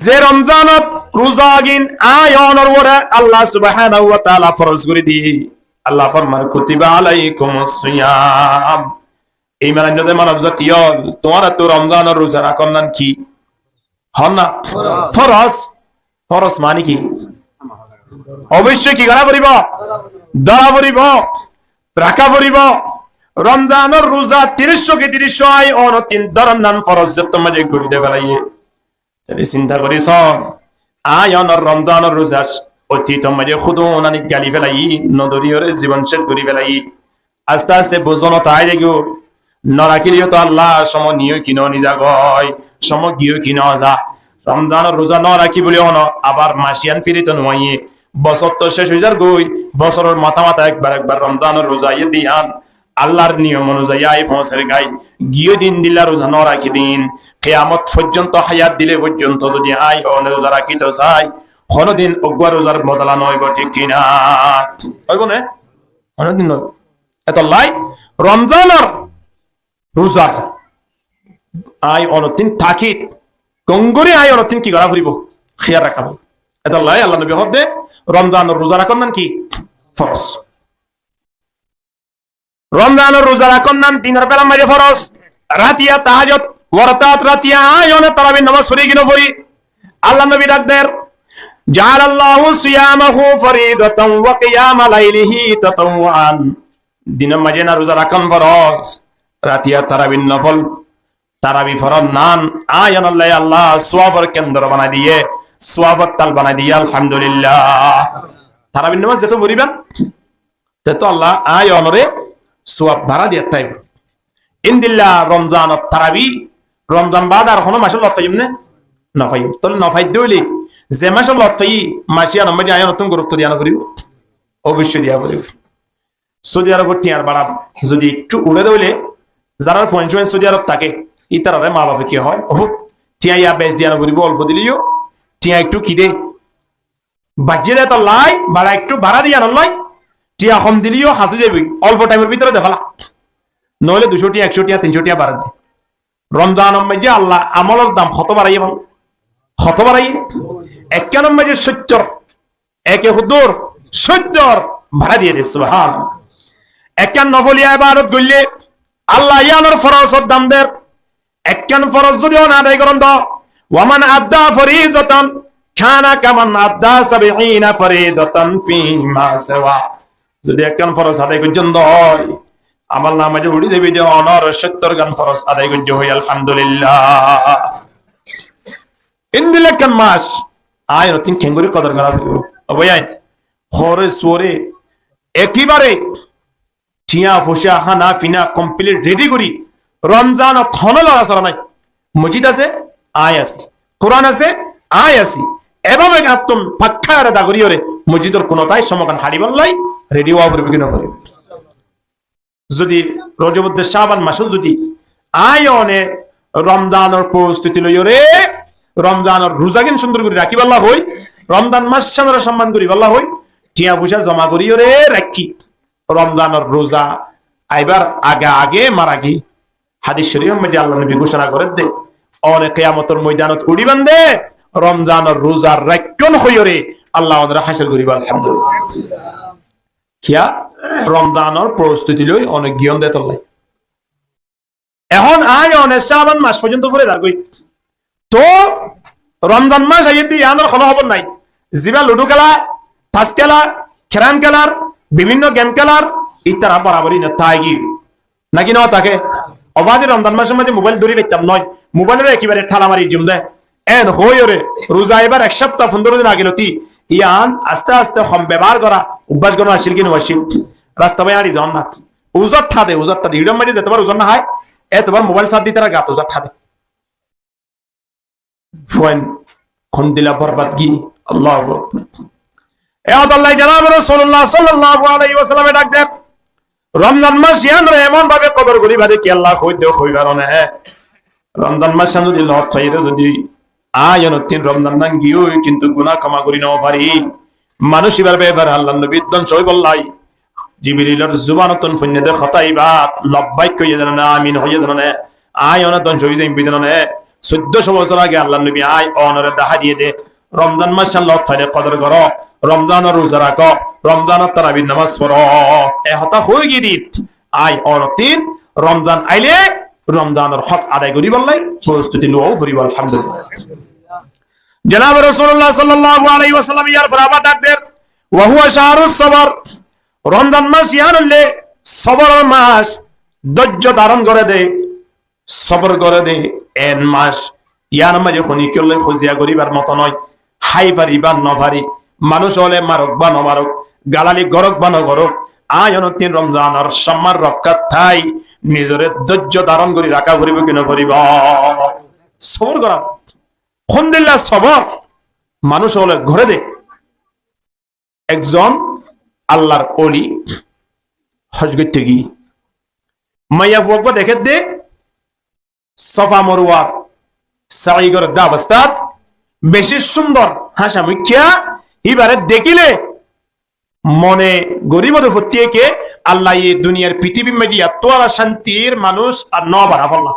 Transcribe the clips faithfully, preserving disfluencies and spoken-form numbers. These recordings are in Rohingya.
Ze Romzanor ruza gín aññí onor uore Allah subhanahu wa taala foroz gorí diyé. Allah formar, "Kutiba alaikumus siyam." Iman ainno de manob zati ókkol, tuáñrattú Romzanor ruza rakón nan ki? Hon na? Foroz. Foroz mani ki? Oboicco ki gorá foribo? Dóra foribo. Raká foribo. Romzanor ruza tiríc ki tiríc aññí onor tin dóron nan foroz zettór maze gorí de felaiyé. Tóile sinta gorí só, aññí onor Romzanor ruzar otitor maze hodún aní gali felaiyí, no dóri ore zibon céc gorí felaiyí. Aste aste buzón ot aái zagói, no rakíle yó to Allah cómot niyó ki no ni zagói, cómot giyó ki no za. Romzanor ruza no rakí buli ono abar mac yián firit no aiyé. Bosór to céc ói zargói, bosóror matá matá ekbar ekbar Romzanor ruza aiyé de yián Allar niyom onuzayi aññí foóñser goi, giyé de endilla ruza no rakí de, kiyamot foijjonto hayat dile foijjonto zodi aññí one ruza rakíto sai, honodin uggwá ruzar bodola no óibo, thík ki na? Óibo né? Honodin no óibo. Etollá Romzanor ruzar aññí onottún takit, gom gorí aññí onottún ki gorá foribo? Hiyal raká foribo. Etollá Allar nobi hoódde, Romzanor ruza rakón nan ki? Foroz. Romzanor ruza rakón nan dinor belar maze foroz, ratiya tahajjud, ortát ratiya aññí one tarabir nomaz fori ki no fori? Allar nobi dhak der, "Ja'alallahu siyamahu faridatan wa qiyama laylihi tatawwuan." Dinor maze na ruza rakón foroz, ratiya tarabir nofol, tarabi foron nan aññí onolla Allah suafor kendro banai diye, suafor tal banai diye, alhamdulillah. Tarabi nomaz zeto foriban, teto Allah aññí onore suaf bara diyat táibo. Endilla Romzanor tarabi, Romzan baade ar hono macot lot faiyum né? No faiyum. Tóile no faidde óile ze macot lot faiyi, mac yiánor maze aññí onottún gurutto diya no foribo? Oboicco diya foribo. Saudi Arobor tiañr bara zodi ekku uçé de óile, zarar fuain suain Saudi Arob táke, ítarare ma bafe ki hoó, "Ó fut, tiañ ya beci diya no foribo, olfo dile yó tiañ ekku ki de, baijje de, etollá bara ekku bara diya no loi, tiañ hom dile yó hasi zaibo, olfo thaimor bútore de féla, noóile duicó tiañ, ekcó tiañ, tincó tiañ bara de." Romzanor maze Allah amolor dam hoto baraiye fán? Hoto baraiye? Ekkánor maze sóttor, eke hoddúr? Sóttor bara diye de, subhanallah. Ekkán nofoliya ebadot goille Allah yiánor forozor dam der. Ekkán foroz zodi one adai goron de, "Wa man adda faridatan kana kaman adda sab'ina faridatan fima siwa." Zodi ekkán foroz adai goijjón de ói, amolnama maze uçí zaibo de onor sóttor gán foroz adai goijjó ói, alhamdulillah. Endilla ekkán mac, aññí onottún kengori kodor gora foribo? Ó bái ain, hóre suore, ekebare tiañ foicá, hána fina complete ready gorí, Romzanot hono lorasora nai. Mosjid asé, aññí así. Kuran asé, aññí así. Ebabe gáñttun fakka erada gorí ore mosjidor kunot aññí cómot gán haçibolla ready ówa foribo ki no foribo? Zodi Rojobodde Caban macot zodi aññí one Romzanor prostuti loi ore, Romzanor ruza gín cúndor gorí rakíbolla hoi, Romzan mac cánore somman goríbolla hoi, tiañ foicá zoma gorí ore rakí, Romzanor ruza aibar age age mara giyé, hadis corifor maze Allar nobi gúcona gorédde, one kiyamotor moidanot uçíban de, Romzanor ruza raikkón hoiyóre Allah onore hácor goríbo, alhamdulillah. Kiyá? Romzanor prostuti loi one giyón de etollá. Ehón aññí one Caban mac foijjonto fure zargói. Toóu Romzan mac aiyédde yiánor hono hóbor nai. Zibá ludu kéla, tas kéla, keram kélar, bibinno gem kélar, ítara borabor ine táki. Naki no táke? Ó bái, Romzan macor maze mobail dóri faittám noó. Mobailore ekebare tala mari diyum de. En hoiyóre ruza aibar ek háfta fondoro din age lóti yián aste aste hom bebohár gora, obbác goron accíl ki no accíl? Rasta bái añçi zon na. Uzar tháde, uzar tháde. Içór maze zetobar uzar no hái, etobar mobail sat di ítara gat uzar tháde. Fuain hondilla borbad giyé. Allahu Akbar. E etollá janabe Rosulullah sallallahu alaihi wasallame dhak der. Romzan mac yiánore emon babe kodor goríba de ki Allah hoóidde hoi faron né? Romzan mac yián zodi lot faiyóre zodi aññí onottún Romzan nan giyói kintu guná koma gorí no fari, manúic ibar befare Allar nobi dóngco óibolla Jibirilor zubanottún fuinné de hotá ibá, labbaik hoiyé de no né, amin hoiyé de no né, aññí one dóngco ói zaiyum de no né, Soiddocó bosór age Allar nobi aññí onore dahái diyé dé, Romzan mac cán lot faile kodor goró, Romzanor ruza rakó, Romzanor tarabir nomaz foró. E hotá hoói giyé dé, aññí onottún Romzan ailé Romzanor hók adai goríballá forostuti luwa foribó, Alhamdulillah. Jonabe Rosulullah sallallahu alaihi wasallam yar fore abar dhak der, "Wa huwa shahrus sabr." Romzan mac yián óilde soboror mac, dóijjo daron goré dé, sobor goré dé, en mac. Yián maze honikiyólla hoziya goríbar moto noó. Hái fari ba no fari, manúic ókkole marok ba no marok, galali gorok ba no gorok, aññí onottún Romzanor somman rokká tái nizoré dóijjo daron gorí raká foribó ki no foribó? Sobor gorá. Hondilla sobor manúic ókkole goré dé. Ekzon Allar oli hóc goitté giyé, maiyafua uggwá dekér dé, Sofa Morwar sa'i gorér dé obostát beci cúndor háñca muikká, íbaré dekíle mone goríbo dé fottí eke, Allaye duniyar pitibir maze ettó bála cántir manúic ar no banafálla.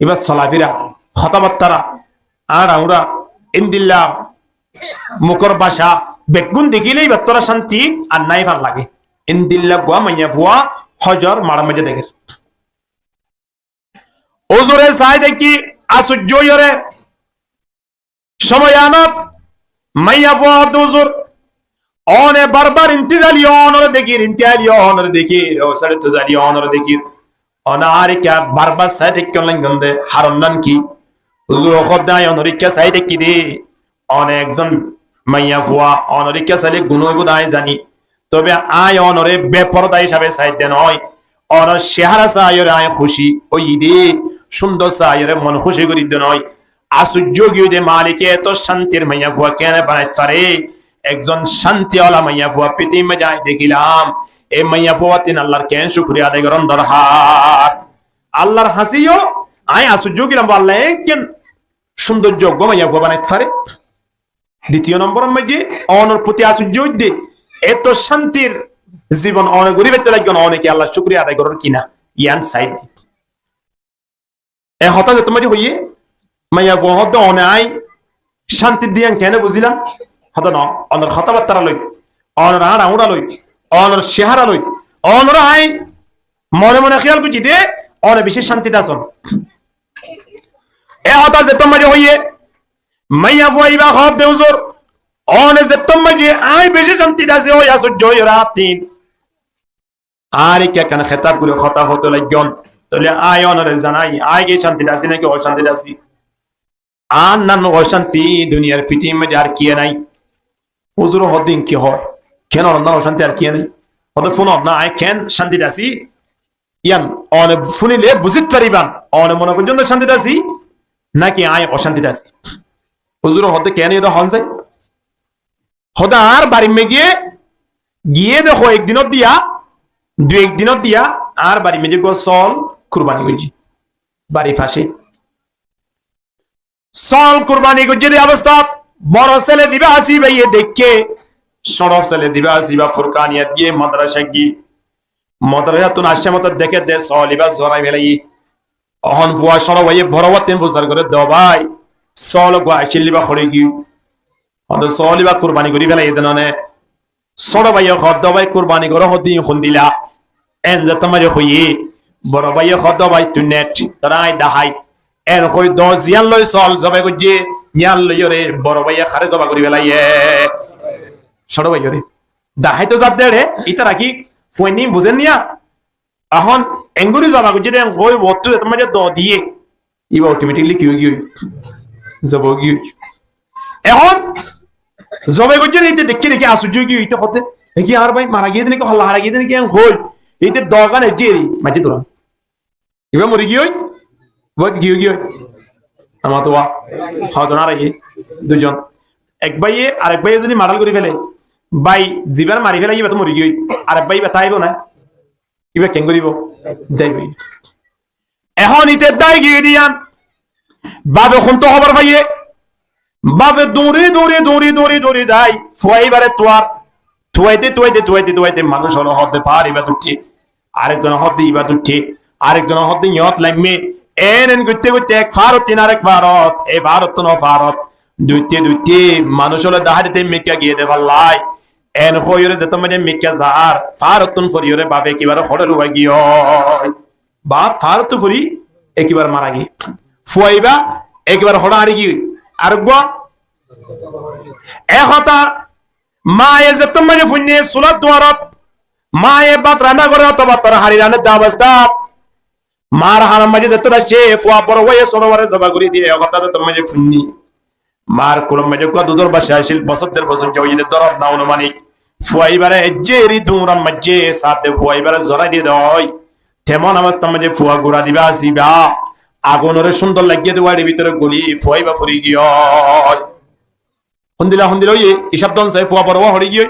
Íbar solafira, hotábattára, añra uñra, endilla mukór bacá, beggún dekíle íbar ttúara cánti ar nái fán lage. Endilla uggwá maiyafua hócor maçar maze dekér. Húzure sai táikki asóijjo óiyoré, cómoi anot maiyafua hoódde, "Húzur, one barbar intí zaileyó onore dekír, intí aileyó onore dekír, ó sáittu zaileyó onore dekír. One añáre ikká barbar sai táikko laigón dé, haron nan ki?" Húzure hoódde, "Aññí onore ikká sai táikki dé, one ekzon maiyafua, onore ikká sailé guná óibo dé aññí zani. Tobe aññí onore beporda hísabe saidde noó. Onor cehára saiyóre aññí kúci óiyi dé, cúndor saiyóre mon kúci gorídde noó." Asóijjo ói giyói dé, Malike eto cántir maiyafua keéne banait fare? Ekzon cánti ola maiyafua pitibir maze aññí dekílam. E maiyafua ttu Allar keén cúkuriya adai gorón dorhar? Allar hañsé yó aññí asóijjo ói giyílam, Allah ekkán cúndor uggwá maiyafua banait fare. Ditiyo nombor maze onor foti asóijjo óidde, eto cántir zibon one gorí faitté laiggón, one ki Allar cúkuriya adai gorór ki na? Yián saidde. E hotá zettót maze hoiyé, maiyafua hoódde, "One aññí cántir dé yián keéne buzílam?" Hoódde, "No, onor hotábattára loi, onor añra uñra loi, onor cehára loi, onore aññí mone mone kéyal goijjí dé, one beci cántit asón." E hotá zettót maze hoiyé, maiyafua íba hoódde, "Húzur, one zettót maze aññí beci cántit así, ói asóijjo óiyoré añáttún añáre ikká ekkán hetab gorí hotá hoóito laiggón. Tóile aññí onore zanai, aññí ki cántit así náki ocántit así? Añár nan ocánti duniyar pitibir maze ar kiyé nái." Húzure hoódde, "Iín ki hoó? Keén onor nan ocánti ar kiyé nái?" Hoódde, "Fúno na, aññí keén cántit así, yián one fúnile buzít faribán. One mone goijjón dé cántit así, náki aññí ocántit así?" Húzure hoódde, "Keén, iyóde hoón sai." Hoódde, "Añár barir maze giyé dé hoek dinot diya, dui ek dinot diya, añár barir maze uggwá sool kurbani goijjé, barir face. Sool kurbani goijjé dé obostát boro sele dibá asé, íbaye deikké, cóñço sele dibá asé, íba Furkaniyat giyé, madrasat giyé, madrasattún aiccé moto deké dé sool íba zorai felaiyé. Ehón fua cóñço báiye boro báittún fusar goré dé, 'Ó bái, sool uggwá aiccíl íba hoçé giyói?' Hoódde, 'Sool íba kurbani gorí felaiyé dé none.' Cóñço báiye hoódde, 'Ó bái, kurbani goró hoódde iín hondilla?' En zettót maze hoiyé, boro báiye hoódde, 'Ó bái, tui net, toré aññí dahái. En hoói doo ziyán loi sool zobai goijjé, yían loiyóre boro báiye haré zoba gorí felaiyé?' Cóñço báiyoré daháito zadde re, ítara ki fuain buzér niya? Ehón engorí zoba goijjé dé, en hoói uottú zettót maze doo diyé, íba automatically ki ói giyói? Zoba ói giyói. Ehón zobai goijjé dé, íte deikké dé ki asóijjo ói giyói, íte hoódde, "E ki añár bái mara giyé dé náki, holla hara giyé dé náki?" En hoói íte doogán aijjé eri maijjé duran. Íba mori giyói, bóut giyói giyói. Amar tuwa hozon ar aiyé, duizon. Ek báiye arek báiye zodi mardar gorí félai, bái zibáre mari félai íba tó mori giyói, arek bái íba táibo ná? Íba keén goríbo? Dái giyói. Ehón íte dái giyói dé yían, bafe hontú hóbor faiyé, bafe duñri duñri duñri duñri duñri zai fua íbare tuar, tuaite tuaite tuaite tuaite manúic ókkole hoódde far íba duitte, arek zone hoódde íba duitte, arek zone hoódde yót laimmé, En en goitte goitte ek faárottún arek faárot, e faárottún ó faárot, duitte duitte manúic ókkole dahá dite mikká giyé de fallai. En hoiyóre zettó maze mikká zar, faárottún foriyóre bafe ekebare hoçé lúwai giyói. Baf faárottú fori ekebare mara giyé. Fua ibá ekebare hoçé hári giyói. Areggúa e hotá maye zettó maze fuinné sular duarot, maye bát rana goré otóba tor hári rane de obostát, mar hanor maze zettó aiccé, fua boro óiye sóro uore zoba gorí diye, e hotá zettó maze fuinné. Mar kulor maze eggúa dudor bacca accíl, bosór der bosór óiye de dóro na onumanik. Fua ibare ejje eri duñran maze saá de fua ibare zorai diye de ói. Temon obostár maze fua gura diba asé ibá. Agunore cúndor laiggé de uári bútore goli fua ibá fori giyói. Hondilla hondilla óiye, hísab dónsa, fua boro uwá hoçé giyói?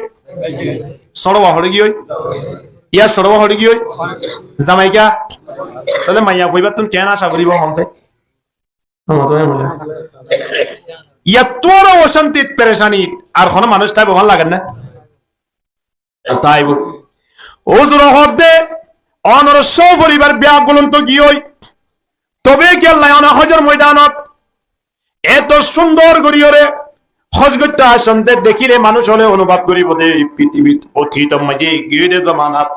Sóro uwá hoçé giyói? Yá sóro uwá hoçé giyói? Zamaika? Tóile maiya fua ibáttún keén acá goríbo hoónsa? Yáttu aró ocántit, perecanit ar honó manúic táibo fán lager né? Táibo. Ózure hoódde, onor só foribar biyaggúlon tó giyói. Tobe ki Allah, one hójor moidanot eto cúndor goríyore hój goittó aiccón de dekíle manúic ókkole onubab goríbo de, fitibit otítor maze giyói de zomanat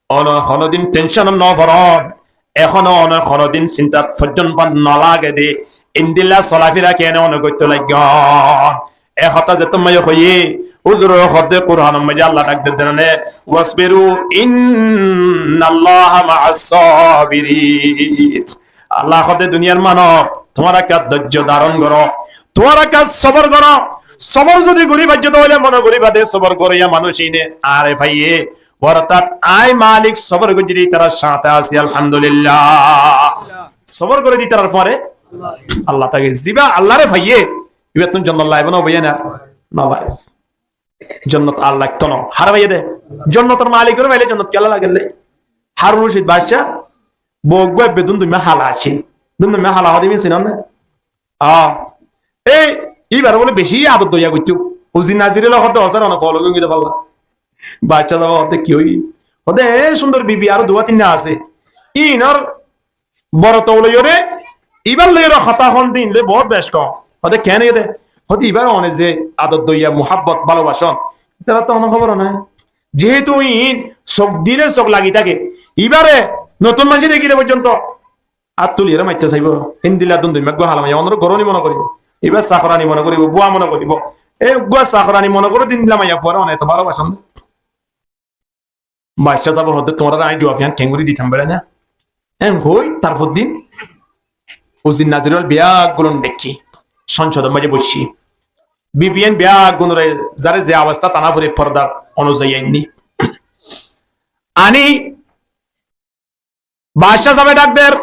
one honódin thencanot no foron, ehón one honódin sintat foijjonto no lage de, endilla solafira keéne one goittó laiggón. E hotá zettó maze hoiyé, ózure hoódde Kuranor maze Allah dhak der de none, "Wasbiru innallaha ma'as sabirin." Allah hoódde duniyar manob, tuáñra ekka dóijjo daron goró, tuáñra ekka sobor goró. Sobor zodi gorí faijjó de óile mone goríba de sobor goróya manúic íne añáre faiyé. Ortát añí malik sobor goijjí de ítarar sáñte así, alhamdulillah. Sobor gorí de ítarar fore Allah táke. Zibá Allahre faiyé, ibáttún jonnot laibo no baiya na? No baibo. Jonnot ar laitó no. Hare faiyé de? Jonnotor malikore faile jonnot kiyólla lagedde? Harun Rashid bacca bou eggúa ebbe dundumma hala accíl. Dundumma hala hoóde ibá sinón né? Ah, ei, íbar bóle beci ador doiya goittó. Uzir Naziror loi hoóde, "Ó sar, one folo goi goi de falla." Bacca saba hoóde, "Ki óiye?" Hoóde, "E cúndor bibi aró duwá tinna asé. Inor boroto loiyóre, ibar loiyóre hotá hon de ín loi bout bec kom." Hoóde, "Keén óiye de?" Hoóde, "Ibar one ze ador doiya, muhabbot, bálobacón, ítarattú honó hóbor nái. Jehetu ín suk dile suk lagi táke, ibare notún maincé dekíle foijjonto át tuliyóre maitto saibo. Endilla dundumma eggúa hala maiya, onore goroni mone goríbo, iba sakorani mone goríbo, bua mone goríbo. Eggúa sakorani mone goró de endilla maiyafuare one eto bálobacón de." Bacca saba hoóde, "Tuáñrare añí juab yián keéngorí ditam beçá na?" En hoi, tar foddin Uzir Naziror biyaggúlon deikkí, sonsodor maze boiccé. Bibiyain biyaggúnore zare ze obostá tana fore fordar onuzayi ainní. Ani Bacca sabe dhak der,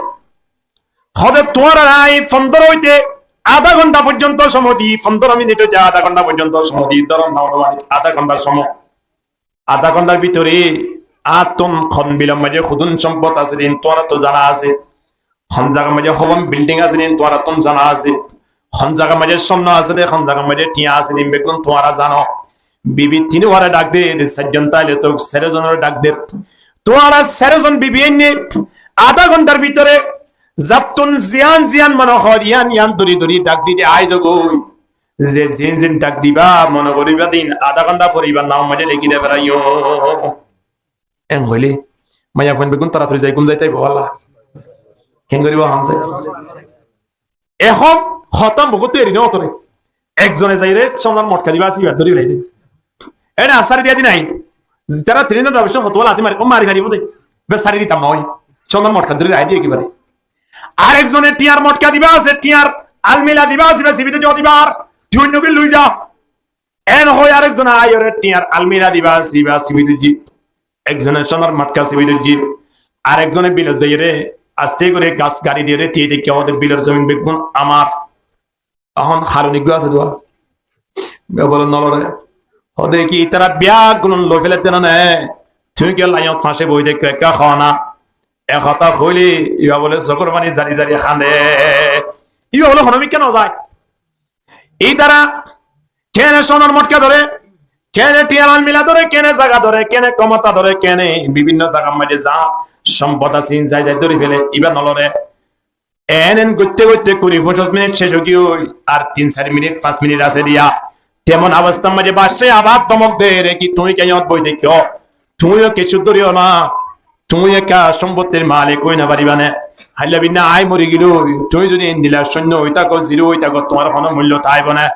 hoóde, "Tuáñrare añí fondoro óite adá gonthá foijjonto cómot di, fondoro minit óite adá gonthá foijjonto cómot di, dóro na onumanik adá gonthá cómot. Adá gonthár bútore añáttun hon bilor maze hodún sompot asé de ín tuáñrattú zana asé, hon zagar maze hobán bilding asé de ín tuáñrattún zana asé, hon zagar maze cónno asé de, hon zagar maze thiañ asé de ín beggún tuáñra zano." Bibi tinuware dhak der, sairjon táile tóu, sairozonore dhak der. Tuáñra sairozon bibi ainné adá gonthár bútore zattún ziyán ziyán mone hoór yían yían dóri dóri dhak dite aái zogói. Ze zin zin dhak diba mone goríba de ín adá gontha fore ibar namor maze lekí de felaiyó. En hoilé maiyafuain beggún toratori zai gúm zai táibo, Allah. Keén goríbo hoónsa? Ehón hotá mukóttu eri no otore. Ekzone zaiyóre cónor motka diba asé, ibar dóri félai de. Ene assári diya di nái. Tará tinín zon zabar somot hotuwa lati mari, ó mari faribó de. Bes sári ditam no ói. Cónor motka dóri raái diye ekebare. Ar ekzone thiañr motka diba asé, thiañr almila diba asé, bes ibá de zo dibar. Tui oinno ki loi za. En hoi arek zone aiyóre thiañr almira diba siba sibi dujji. Ekzone sonor motka sibi dujji. Arek zone bilot zaiyóre aste gorí gas gari diyóre tiyai dekké hoóde bilor zomin beggún amar. Ehón haloni gua asé dua. Be bole nolore. Hoóde ki itara biyaggún loi félai de né? Tui ki laiyot fañse boi dekko ekka hona. E hotá hoile iba bole sokor faní zari zari hande. Iba bole hono mikká no zai. Itara kene sonor motka dóre, kene thiañr almila dóre, kene zaga dóre, kene komota dóre, kene bibinno zagar maze za sompot asé zai zai dóri fele, iba nolore. En en goitte goitte kuri foñcic minit cec ói giyói, ar tin sair minit, fañs minit asé diya. Temon obostár maze baccáye abar domok der, ki tuñí kiyá yót boi táikko? Tuñí yó kessú dóriyo na, tuñí ekka sombottir malik ói no faribá né? Háilla binna añí mori gilói, tuñí zodi endilla cúinno ói táko, ziro ói táko, tuáñr honó muillo táibo né?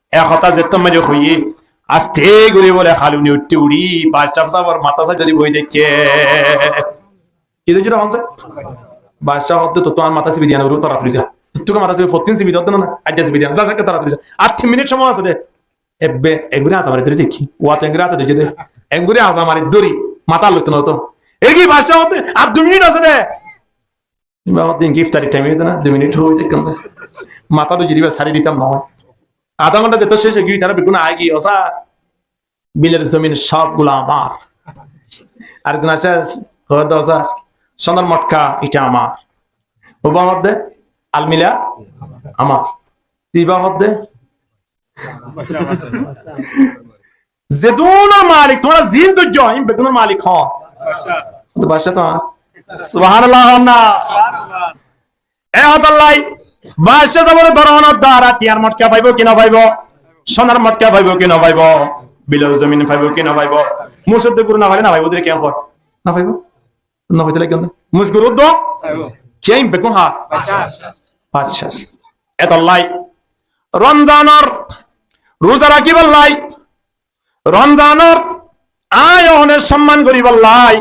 E hotá zettót maze hoiyé, aste gorí bóle haluni uiththé, uçí baccá sábor matá sái dóri boi táikke. Ki dóijje de hoónse? Baccá hoódde, "Tottú añár matá sibi diya no, toratori za. Tottú ke matá sibi, fottín sibi dódde no na, aijja sibi diya no. Za, za, toratori za. Ar tin minit cómoi asé de." Ebbe engori añsa mari dóri táikki. Uwá to engori ata dóijje de. Engori añsa mari dóri, matá loitto no to. Egi baccá hoódde, "Ar dui minit asé de." Iba hoódde, "Inki iftari thaim óiye de na, dui minit hoi táikkum de." Matá dóijje de iba sári ditam no. Adá gonta zettót cec ói giyói, tará beggún aái giyói, "Ó sár, bilor zomin sóbgula añár." Ar ekzon asé, hoódde, "Ó sár, sonor motka ita añár." Uba hoódde, "Almila añár." Iba hoódde, "Zedunor malik, tuáñra zin dóijjo, in beggúnor malik hoón?" Hoódde, "Baccá to añár." Subhanallah hoón na? E hotállai, baccá sábore dóronor duara tiyar motka faibo ki no faibo? Sonor motka faibo ki no faibo? Bilor zomin faibo ki no faibo? Mucódde guru no faile no faibo, dóri kiyá hoó? No faibo. No hoite lagiyó na? Muc guru do? Kiyá in beggún hár? Baccá. Baccá. Etollai Romzanor ruza rakíbollai, Romzanor añáyonor somman goríbollai,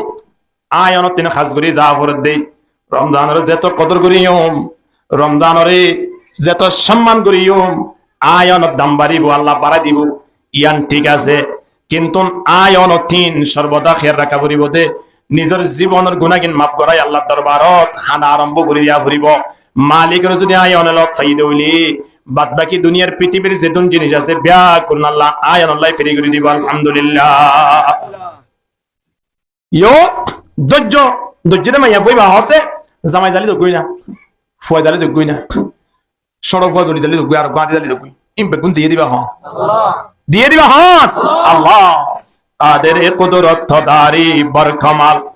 añáyonor tin hás gorí za foredde. Romzanore zeto kodor goríyum, Romzanore zeto somman goríyum, añáyonor dam baribo, Allah barái dibo. Yián thík asé, kintu añáyonor tin sorboda héyal raká foribó de. Nizor zibonor gunágin maf gorái Allar dorbarot hana arombó gorí diya foribó. Malikore zodi añáyone lot faiyé de óile, bad baki duniyar pitibir zedún zinis asé, beggún Allah añáyonollai firi gorí dibo. Alhamdulillah. Yó, dóijjo, dóijjo de maiya fua iba hoódde, zamai zali zoggói na, fua zali zoggói na, cóñço fua zoli zali zoggói, ar guáñti zali zoggói. In beggún diyé diba hoón? Allah. Diyé diba hoón? Allah. Kadere kudrot to dari bar kamal.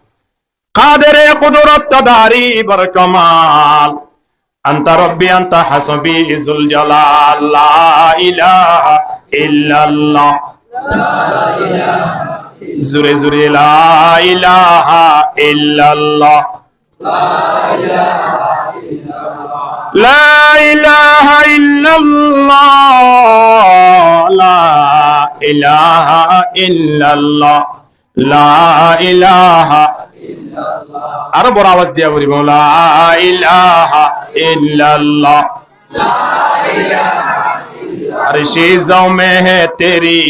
Kadere kudrot to dari bar kamal. Anta Rabbi, anta hasbi zul jalal. La ilaha illallah. Zure zure la ilaha illallah. La ilaha illallah. La ilaha illallah. La ilaha illallah. Aró boro abas diya foribo. La ilaha illallah. Har chiz mein hai teri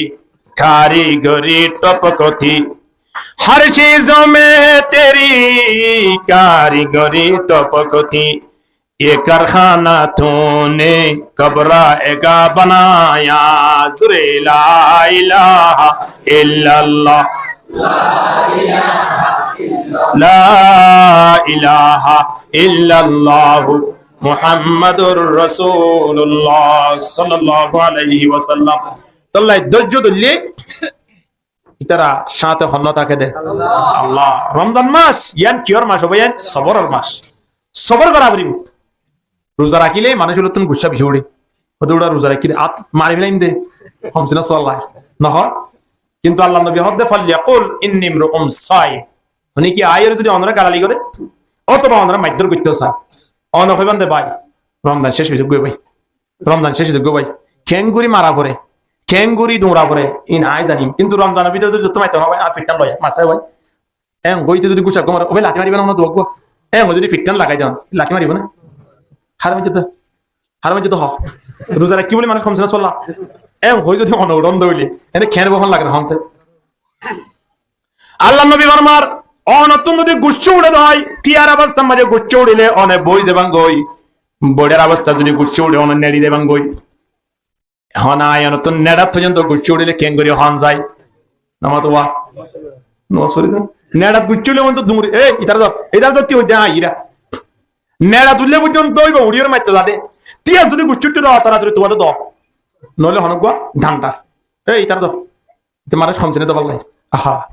karigari topok thi. Har chiz mein hai teri karigari topok thi. Ye karkhana tune kabragah banaya. Zore la ilaha illallah. La ilaha illallah Muhammadur Rasulullah sallallahu alaihi wasallam. Tollai dóijjo dóille Ítara cáñte hon no táke de? Allah. Allah. Romzan mac, yián kiyór mac óibo? Yián soboror mac. Sobor gora foribo. Ruza rakíle manúic ókkolóttun guccá bicí uçé. Hóde uçá ruza rakíle át mari felaiyum de. Homsé na soalla. Nohó? Kintu Allar nobi hódde, "Falyaqul inni imru'un saim." Mane ki, aiyóre zodi onora galali gore, otoba onora maiddór goitto sa, one hoiban de, "Bái, Romzan céc ói zagói bái." Romzan céc ói zagói bái. Keéngori mara fore, keéngori duñra fore, iín aññí zanim. Kintu Romzanor bútore zodi zotto maitto no bái, añár fiṭṭán loi, masé bái. Eén hoite zodi gucá uggúa mare, "Ó bái, lati mariba ná, honó duwa uggúa." Eén hoi zodi fiṭṭán lagai don, lati maribo ná? Háram ói zaibo. Háram ói zaibo, ho. Ruza raikké buli manúic homsé ná solla. Eén hoi zodi one uçón de óile, ene keén bofon lage ná homsé? Allar nobi formar, onottún zodi guccá uçé de hoi, tiyar obostár maze guccá uçíle one boi zaibangói. Boiçar obostá zodi guccá uçé, one neçi zaibangói. Ehón aññí onottún neçat foijjonto guccá uçíle keéngori hon zai? Nomaz wa? Nomaz fori de. Neçat guccá uçíle foijjonto duñri, "Ei, itara dór, itara dór," tui hoidde aññí ira. Neçat uçíle foijjonto iba uçíyore maitto zade. Tiyar zodi guccá uçé de, toratori tuáñre dór. Noóile honó uggúa dhanta. "Ei, itara dór." Te manúic homsé né de fallai. Aha.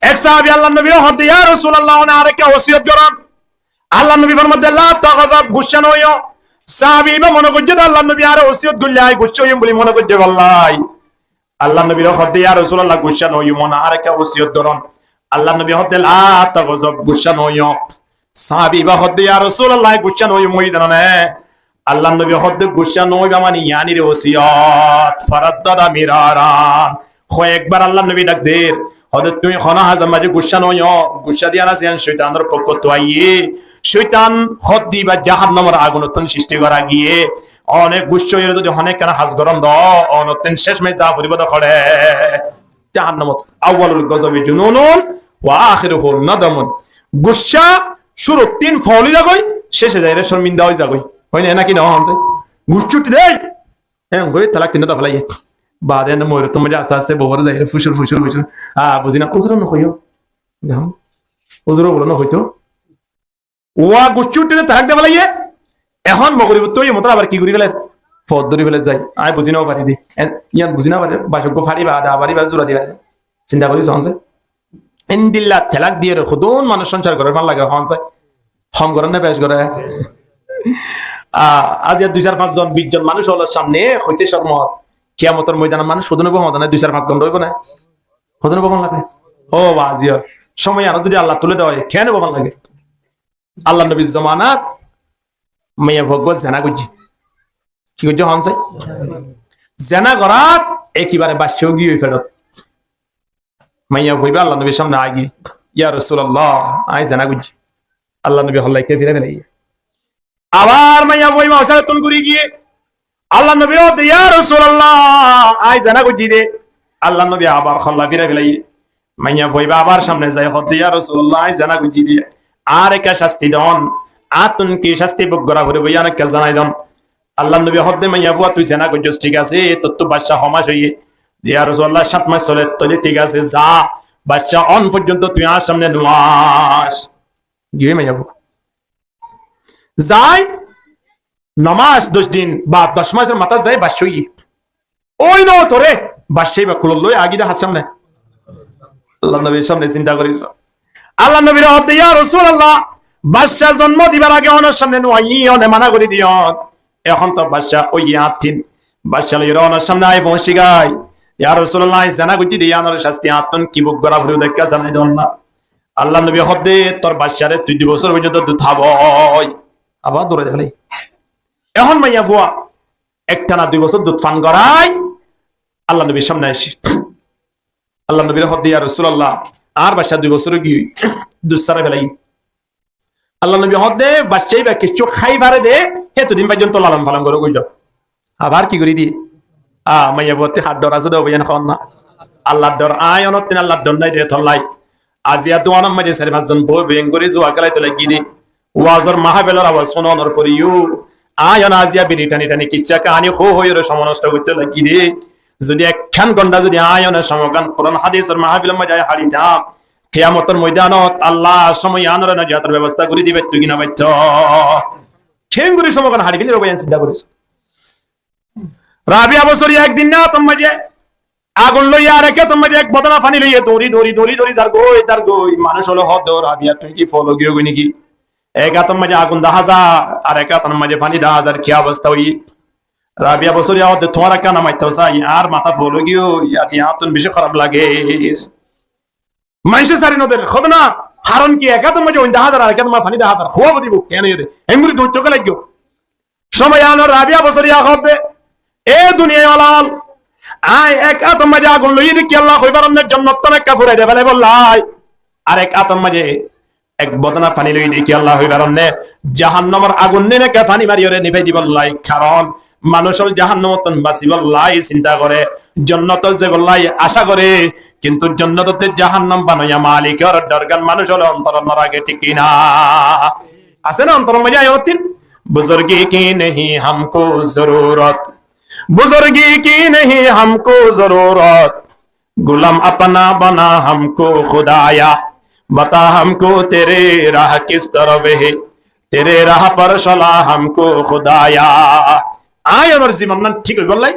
Ek sahabi Allar nobire hoódde, "Ya Rasulallah, one añáre ekká wosiyot goron." Allar nobi formaidde, "La tagdob, guccá no óiyo." Sahabi ibá mone goijjé de Allar nobi añáre wosiyot goillé añí guccá óiyum buli mone goijjé bollái. Allar nobire hoódde, "Ya Rosulallah, guccá no óiyum, mone añáre ekká wosiyot goron." Allar nobi hoódde, "La tagdob, guccá no óiyo." Sahabi ibá hoódde, "Ya Rosulallah, guccá no óiyum, óiye de no né?" Allar nobi hoódde, "Guccá no óiba mani yián ire wosiyot." Faraddada miraran. Hoyekbar Allar nobi dhak der. Hoódde, "Tuñí honó hazor maze guccá no óiyo, guccá de yián asé yián cóitanor fokkóttu aiyé. Cóitan hoódde ibá jahannamor agunottún sristi gora giyé. One guccá óiyore zodi honó ekkán haz goron de, onottún céc maze za foribó de hoçé jahannamot. Awwalul gozobi jununun wa akhiruhu nadamun." Guccá cúruttún fool ói zagói, céce zaiyóre corminda ói zagói. Ói né naki no hoón sai? Guccá uththé de, en hoi talak tin dá felaiyé. Baade ende moirottú maze aste aste bouwar zaiyóre fucur, fucur, fucur. A, buzí na, uzure no hoiyó. Dehón. Uzure bole no hoito. Uá guccá uththé de talak dá felaiyé. Ehón mogoribottú óiye motor abar ki gorí feler? Foót dóri feler zai. Añí buzí no fari de. En, yián buzí no fari, bacóggo fari ba, da fari ba, zura di fari. Sinta gorí soón sai. Endilla talak diyóre hodún manúic sonsar gorer fán lage hoón sai. Hom gorer né bec gorer? A, aijja dui sair fañs zon, bic zon manúic ókkolor samne hoité cormor. Kiyamotor moidanot manúic hodún óibo, hoón sai, dui sair fañs gonta óibo né? Hodún óibo fán lage? Ó baziyo, somoi añáre zodi Allah tuli de óiye, keén óibo fán lage? Allar nobir zomanat maiyafua uggúa zena goijjé. Ki goijjé hoón sai? Zena gorát ekebare baccá ói giyé feçot. Maiyafua ibá Allar nobir samne aigiyé, "Ya Rosulallah, añí zena goijjí." Allar nobi hollá, "Kiyá fira felaiyé?" Abar maiyafua ibá ósarottún gúri giyé Allar nobire hoódde, "Ya Rosulallah, añí zena goijjí de." Allar nobi abar hollá fira felaiyé. Maiyafua ibá abar samne zai hoódde, "Ya Rosulallah, añí zena goijjí de. Añáre ekká casti don. Añáttun ki casti buk gora foribó, yián ekká zanai don." Allar nobi hoódde, "Maiyafua, tui zena goijjós, thík asé, tottú baccá ho mac óiye?" "Ya Rosulallah, sát mac soler." "Tóile thík asé, za, baccá on foijjonto tui añár samne no as." Giyói maiyafua. Zai no mac, doc din ba doc macor matát zai baccá óiye. Ói no toré, baccá ibá kulot loi aigiyé de hár samne? Allar nobir samne. Sinta gorí so. Allar nobire hoódde, "Ya Rosulallah, baccá zonmo dibar age onor samne no aiyí, one mana gorí diyón. Ehón to baccá óiye añáttin. Baccá loiyóre onor samne añí foóñsi gái. Ya Rosulallah, añí zena goijjí de, yiánor casti añáttun ki buk gora foribó de ekká zanai don na." Allar nobi hoódde, "Tor baccáre tui dui bosór foijjonto dut háboi." Abar durai de felaiyé. Ehón maiyafua ekthana dui bosór dut fan gorai Allar nobir samne aiccé. Allar nobire hoódde, "Ya Rosulallah, añár baccá dui bosór ói giyói, dut sárai felaiyé." Allar nobi hoódde, "Baccá ibá kiccú hái fare de, hétodin foijjonto lalon falon goró goi zo." Abar ki gorí diyé? A, maiyafuattú har dor asé de, óibo yián hoón na? Allar dor, añí onottún Allar dor nái de, tollai. Aziya duanor maze sair fañs zon boi boi engori zua kélaito lagí de. Wazor mahafilor awaz fúnonor foreyó añí one aziya biri tani tani kissá kahani hoi hoiyóre somoi nosto goitto lagí de. Zodi ekkán gonta zodi añí one somogán Kuran hadisor mahafilor maze añí haritam, kiyamotor moidanot Allah somoi añáre najator bebosta gorí dibaitto ki no baitto? Kengori somogán hari félaibo, yián sinta gorí so. Rabiya bosoriya ek din ne átor maze agun loiye, ar ek átor maze ek bodona faní loiye, douri douri douri douri zargoi zargoi. Manúc ókkole hoó de, "Ó Rabiya, tuñí ki fool ói giyó goi niki? Ek átor maze agun dahá zar, ar ek átor maze faní dahá zar, ki obosta óiye?" Rabiya bosoriya hoó de, "Tuáñra kiyá no maitto sai, añár matá fool ói giyói, yati añáttun beci hóraf lager." Maincé sari no der, hoó de na, haron ki ek átor maze oin dahá zar, ar ek átor maze faní dahá zar, hoó foribo, kiyá no óiye de? Engori duñitto kiyá laiggó? Somoi yiánot Rabiya bosoriya hoó de, "E duniyai ólal, añí ek átor maze agun loiyi de ki Allah hoi faron né, jonnottun ekká furai de félaibolla. Ar ek átor maze ek bodona faní loiyi de ki Allah hoi faron né, jahannamor agun né ekká faní mariyóre nifai dibolla. Karon manúc ókkol jahannamottún basibolla sinta gore, jonnotot zaibolla acá gore, kintu jonnotottú jahannam banoiya malikor dorgán manúc ókkole ontorot no rake, thík ki na?" Asé na ontoror maze ayottún? "Buzurgi ki nahi hamko zarurot, buzurgi ki nahi hamko zarurot, gulam apna bana hamko Khudaya, bata hamko tere rah kis taraf hai, tere rah par chala hamko Khudaya." Añí onor zibonnán thík óibolla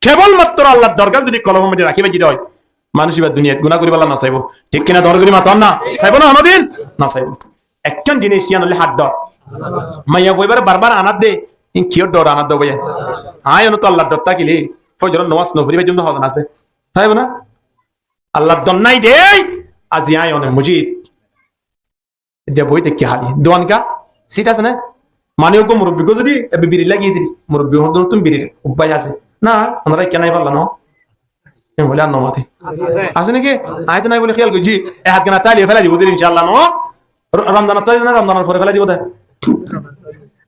kebol matro Allar dorgán zodi kolbor maze raki faijjí de ói, manúc ibá duniyait guná goríbolla no saibo. Thík ki na? Dor gorí maton na. Saibo na honodin? No saibo. Ekkán jinis, yián óilde hár dor. Maiyafuaibáre barbar anadde, iín kiyór dor anadde bái? Aññí onóttu Allar dor tákile fóijoror nomás nofori faijjum de hotá asé. Táibo na? Allar dor nái de, azi aññí one mosjid. Ze boói táikke háli. Duan ka? Sit asé né? Mani uggwá murubbi uggwá zodi ebbe biri lagiyé dil, murubbi uggwá zodi birir ubbái asé. Na, onora ekká nái falla no? Em hoilé ar no mate. Asé. Asé niki? Aññí to nái buli kéyal goijjí. E hát gán táile félai dibo dil incállah no? Ro-, Romzanot táile na, Romzanor fore félai dibo de.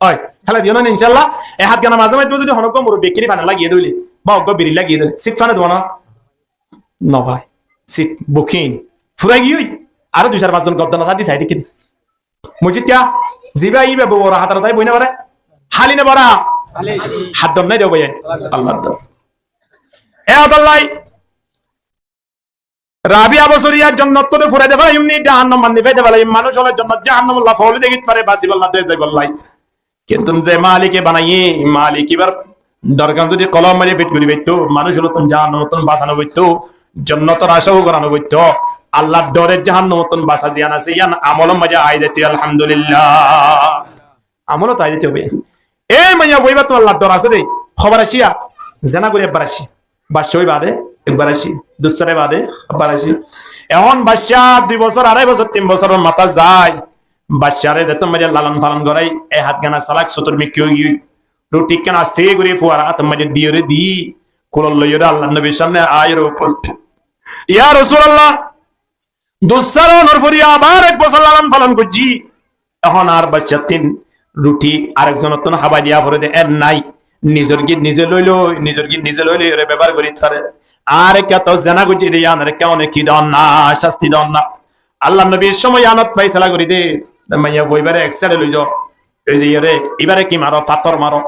Ói, félai diyo na incállah? E hát gán mazé mazé zodi honó uggwá murubbi ekkiri fane lagiyé dóile, ba uggwá biri lagiyé dóile, sit fane dibo na? No bái, sit bukin furai giyói. Aró dui sair fañs zon goddonot hádi sai dekí de. Mosjid kiyá? Zibá ibá boro hatarot aái boói no fare? Háli né bora? Háli. Hár dor nái de bái? Allar dor. E ótolla Rabiya bosoriya jonnot tóu furai de felaiyum ni, jahannam mani fai de felaiyum, manúic ókkole jonnot jahannamolla foóli dekít fare, basibolla de zaibolla. Kintu ze malike banaiyé, malik ibár dorgan zodi kolbor maze fit gori faitto, manúic ókkolottún jahannamottún basano foitto, jonnotor acá gorano foitto, Allar dore jahannamottún basa ziyán asé, yián amolor maze ai zaito, alhamdulillah. Amolot ai zaito óibo. Ei maiyafua ibáttun Allar dor asé de, hoibar aiccé, zena gori ebbar aiccé. Bacca ói baade ekbar aiccé, dussare baade ekbar aiccé. Ehón bacca dui bosór, arai bosór, tin bosóror matá zai. Baccare zettót maze lalon falon gorai, e hát gán salak sotur mikki ói giyói. Ruthi ekkán aste gori fuar hátor maze diyóre di, kulot loiyóre Allar nobir samne aiyóre uposthit. Ya Rosulallah, dussare onor fore abar ek bosór lalon falon goijjí. Ehón añár baccáttin ruthi arek zonottún hábai diya fore de, en nái. Nizor git nize loi loi, nizor git nize loi loi ore bebohar gorit fare. Añáre kiyá to zena goijjé de, yián ore kiyá one ki don na, casti don na. Allar nobir somoi yiánot faisala gori de, de maiyafua ibáre ek saide loi zo. Ei ze iyóre, ibáre ki maro, fattór maro,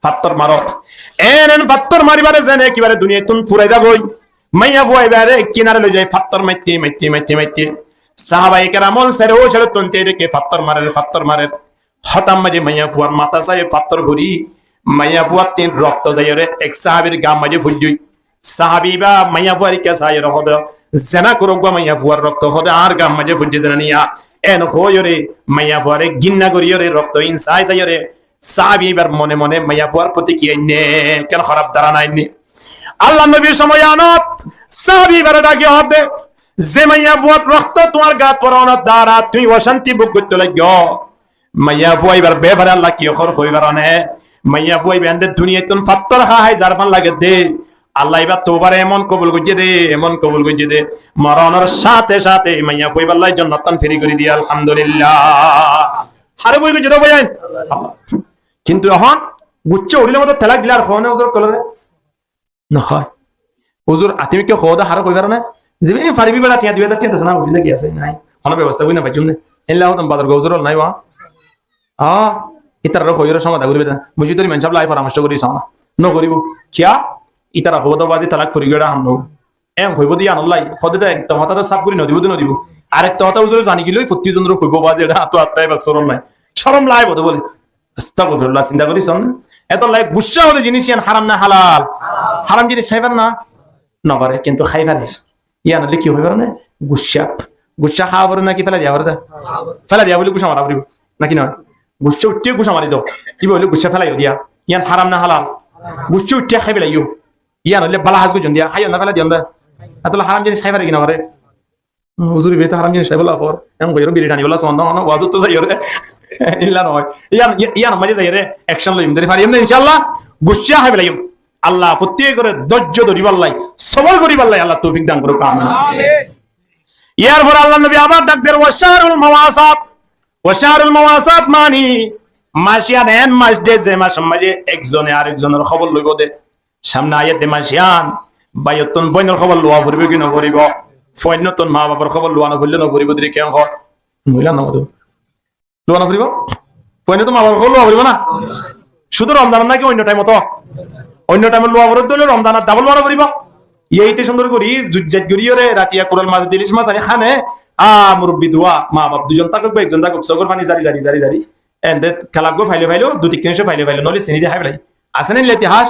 fattór maro. En en fattór mari bare zene ekebare duniyattún furai zagói. Maiyafua ibáre ek kinare loi zai, fattór maitte, maitte, maitte, maitte. Sahabaye keram ókkol sere ó sere tonte deke fattór marer, fattór marer. Hotát maze maiyafuar matá sai fattór fori, maiyafuattin rokto zaiyóre ek sahabir gat maze foijjé. Sahabi ibá maiyafuar ikká saiyóre hoó de, zena gorógguá maiyafuar rokto hoó de añár gat maze foijjé de niya. En hoiyóre maiyafuare ginna goriyóre rokto in sai saiyóre sahabi ibár mone mone maiyafuar foti ki ainné, ekkán hóraf dárana ainné. Allar nobir somoi yiánot sahabi ibáre dhaki hoó de, ze maiyafuar rokto tuáñr gat foronor dara tuñí ocanti buk goitto laiggó. Maiyafua ibár befare Allah ki hoór hoi faro né? Maiyafua ibá ende duniyattún fattór hái hái zarfán lage de. Allah ibár toubare emon kobul goijjé de, emon kobul goijjé de. Moronor sáte sáte maiyafua ibálla jonnottán firi gori diye, alhamdulillah. Hare boi goijjé de bái ain. Kintu ehón guccá uçile moto telak dile ar hone uzur kolore. No hoi. Uzur, atimi ke hoda hare hoi faro na? Zibe faribi bera tiya dui hazar tiya dasa na, uzur lagi ase, nai. Hono bebosta goi no faijjum ne. Ella hodon bazar go uzur ol nai wa. Ah, itarare hoiyore somada goribe da. Mujidori mansab lai poramorco gori sona. No goribo. Kiya? Itara hoda bazi talak fori gora hamno. Em hoibo de iyan ollai. Hode de ek to hota to saf gori no dibo de no dibo. Ar ek to hota uzure zani giloi fotti zonore hoibo bazi eta to atta eba sorom nai. Sorom laibo de bole. Astagfirullah, sinta gori son. Etolla guccá hoó de jinis iyan haram na halal? Haram jinis hái fare na? No fare, kintu hái fare. Iyan óile ki hoi fare na? Guccá. Guccá há fore naki félai diya fore de? Félai diya buli guccá mara foribo. Naki no? Guccá uiththé guccá mari do. Iba óile guccá félai diya. Iyan haram na halal? Guccá uiththé hái félaiyo. Iyan óile bala haj goijjon diya. Haiyo na félai diyon de? Etolla haram jinis hái fare ki no fare? Uzur, ibe to haram jinis, saibolla hor. Em hoiyore biri tani bolla son, no, no, wazot to zaiyore. Illa no hoi. Iyan, iyan maze zaiyore action loiyum, deri fariyum na, inshallah. Guccá hái felaiyum. Allah fottí gore dóijjo dóribolla, sobor goribolla Allah toufik dan gorouk, amin. Amin. Yar fore Allah nobi abar dak der, wa shahrul mawasat. Wa shahrul mawasat mani, mac iyan en mac de, ze mac maze ek zone arek zonor hobor loibo de. Samne aiyé de mac iyan, báiyottún bóinor hóbor luwa foribo ki no foribo? Fuainnottún ma bafor hóbor luwa no foille no foribo de ken hó? Noila no foribo. Luwa no foribo? Fuainnottún ma bafor hóbor luwa foribo na? Cúdu Romzanot naki oinno thaimot? Oinno thaimot luwa foribo de óile Romzanot dabol luwa no foribo? Iyá ite cúndor gori, zujjat gori ore, ratiya kural mas, ilis mas ani háne, a murubbi duwa, ma baf duizon tákok ba ekzon tákok, sógor faní zari, zari, zari, zari. Ende kelak goi faile failo, dui tin kilo faile failo, noile sini de hái félai. Asé né itihas?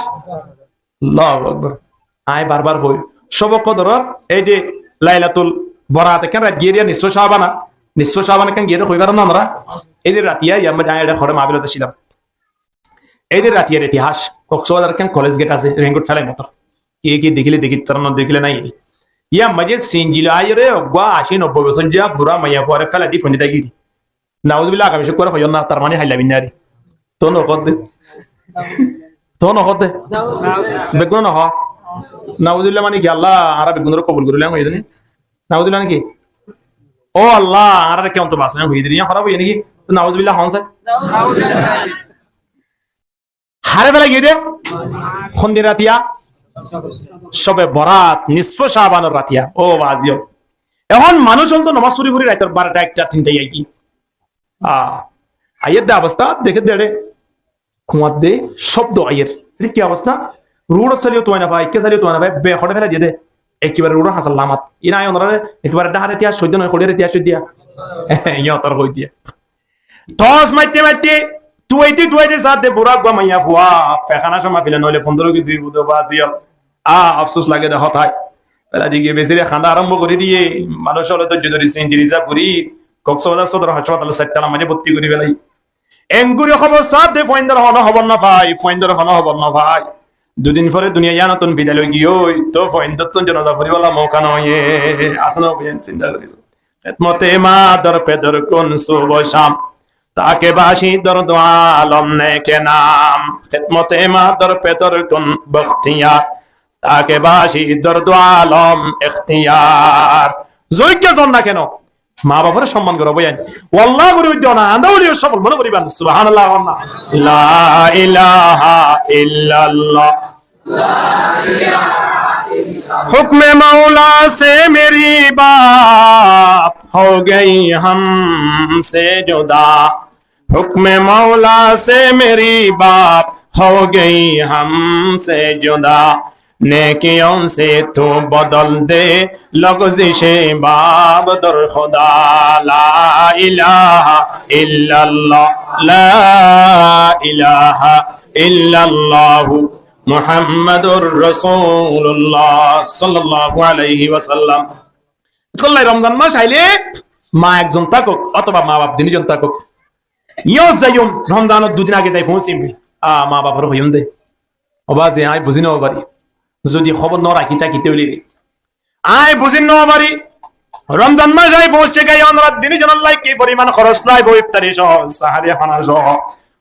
Allahu Akbar. Añí bar bar hoi, Cóbo Kodoror ei ze Lailatul Borat ekkán rait giyé de, nisfo Cabana, Nisfo Caban ekkán giyé dé hoi faron na onora? Éi din ratiya, yar maze añí ekká hoçé maáfilot asílam. Éi din ratiyar itihas, Koksbazar ekkán kolej gét asé, reingkot félai motor. Ki ki dekíle dekí, tará no dekíle nái eri. Yar maze sinjilo aiyóre, uggwá ací nobboi bosóijja burá maiyafuaré félai di foinné táki di. Nauzubillah, agami cúkkuré hoiyón na, tar mani hailla binnari. Tuñí no hoódde. Tuñí no hoódde. Beggúne no hoó. Nauzubillah mani ki, Allah, añára beggúnore kobul gorílek hoiyé dé né? Nauzubillah naki? Ó Allah, añáráre kiyóntu basó, hoiyé dé, yián hóraf hoiyé naki? Nauzubillah hoón sai. Háre félai giyé dé? Hondin ratiya? Cóbe Borat, Nisfo Cabanor ratiya. Ó baázi ol. Ehón manúic ol tó nomás fori fori raitor barota, ekta, tinta ói giyé. Ah, aiyér dé obosta, dekér dé ére. Kuáñr dé cóbdo aiyér. Ére ki obosta? Ruçot saileyó tuwai no fai, ekká saileyó tuwai no fai, be hoçé félai diyé dé. Ekkebare ruçor hañsar lamat. Iín añí onoráre ekkebare dháhar itihas hoiddé noó, hoçér itihas hoiddé. Iín otor hoiddé. Tos maitté maitté, tuwaité tuwaité saádde burá uggwá maiyafua, fekana cóma file noóile fondoro kesi óibo dé baázi ol. Ah, afsus lage dé hotá. Félai di giyé, besire kaná arómbo gorí diyé, manúic ókkole dóijjo dóri sinjil isaf gorí, Koksbazar Sodor Háspatalo sair tala maze bottí gorí félai. Engori hóbor saádde fuaindor honó hóbor no fai, fuaindor honó hóbor no fai. Dui din fore duniya yíanottún bidai loi giyói, tó fuaindottún jonaza foribálla mouka no óiye. Asé né, óiye, sinta gorí só. خدمت مادر پدر کن صبح و شام، تا که باشی در دو عالم نیک نام. خدمت مادر پدر کن بختیار، تا که باشی در دو عالم اختیار. Zóigga zon na keno, ma bafore somman goró báiyain. Wallah gorí uddé na, anda óli sofol mone goríban. Subhanallah, hoón na. لا إله إلا الله. حکم مولا سے میری باپ ہو گئی ہم سے جدا۔ حکم مولا سے میری باپ ہو گئی ہم سے جدا۔ نیکیوں سے تو بدل دے لغزش باب در خدا۔ لا الہ الا اللہ، لا الہ الا اللہ، محمد رسول اللہ صلی اللہ علیہ وسلم۔ Etolla Romzan mac aile ma ekzon tákok otoba ma baf dini zon tákok, yó zaiyum, Romzanor dui din age zai foóñsim. A, ma bafore hoiyum de, ó bazi, añí buzi no fari. Zodi hóbor no rakí táki tóile de, añí buzi no fari. Romzan mac añí foóñsce giyé, onora dini zonolla ki foriman hóros laibo, iftari só, sahari hána só.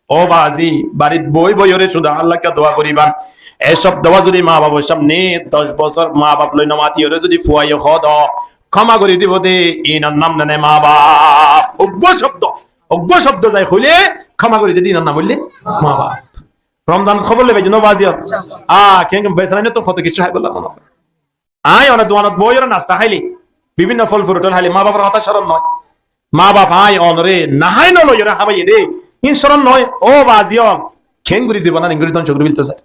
Ó bazi, barit boi boiyóre cúda Allahr hañsé dua goríban. E cóbdo zodi ma bafor sámne doc bosór ma baf loi no matiyóre zodi fuaye hoó de, kóma gorí dibo de, inor nam nene ma baf. Uggwá cóbdo, uggwá cóbdo zai hoile, kóma gorí de, inor nam óilde ma baf. Romzanot hóbor loi faijjó no bazi? A, kengori besarainottu hoto kessú háibolla mone hoó. Añí one duanot boiyóre nasta háile, bibinno fol furut ol háile, ma bafor hotá córon noó? Ma baf añí onore nahái no loiyóre hábaiye de, ín córon noó? Ó bazi ol, kengori zibonan engori dóngco gorí félto sar.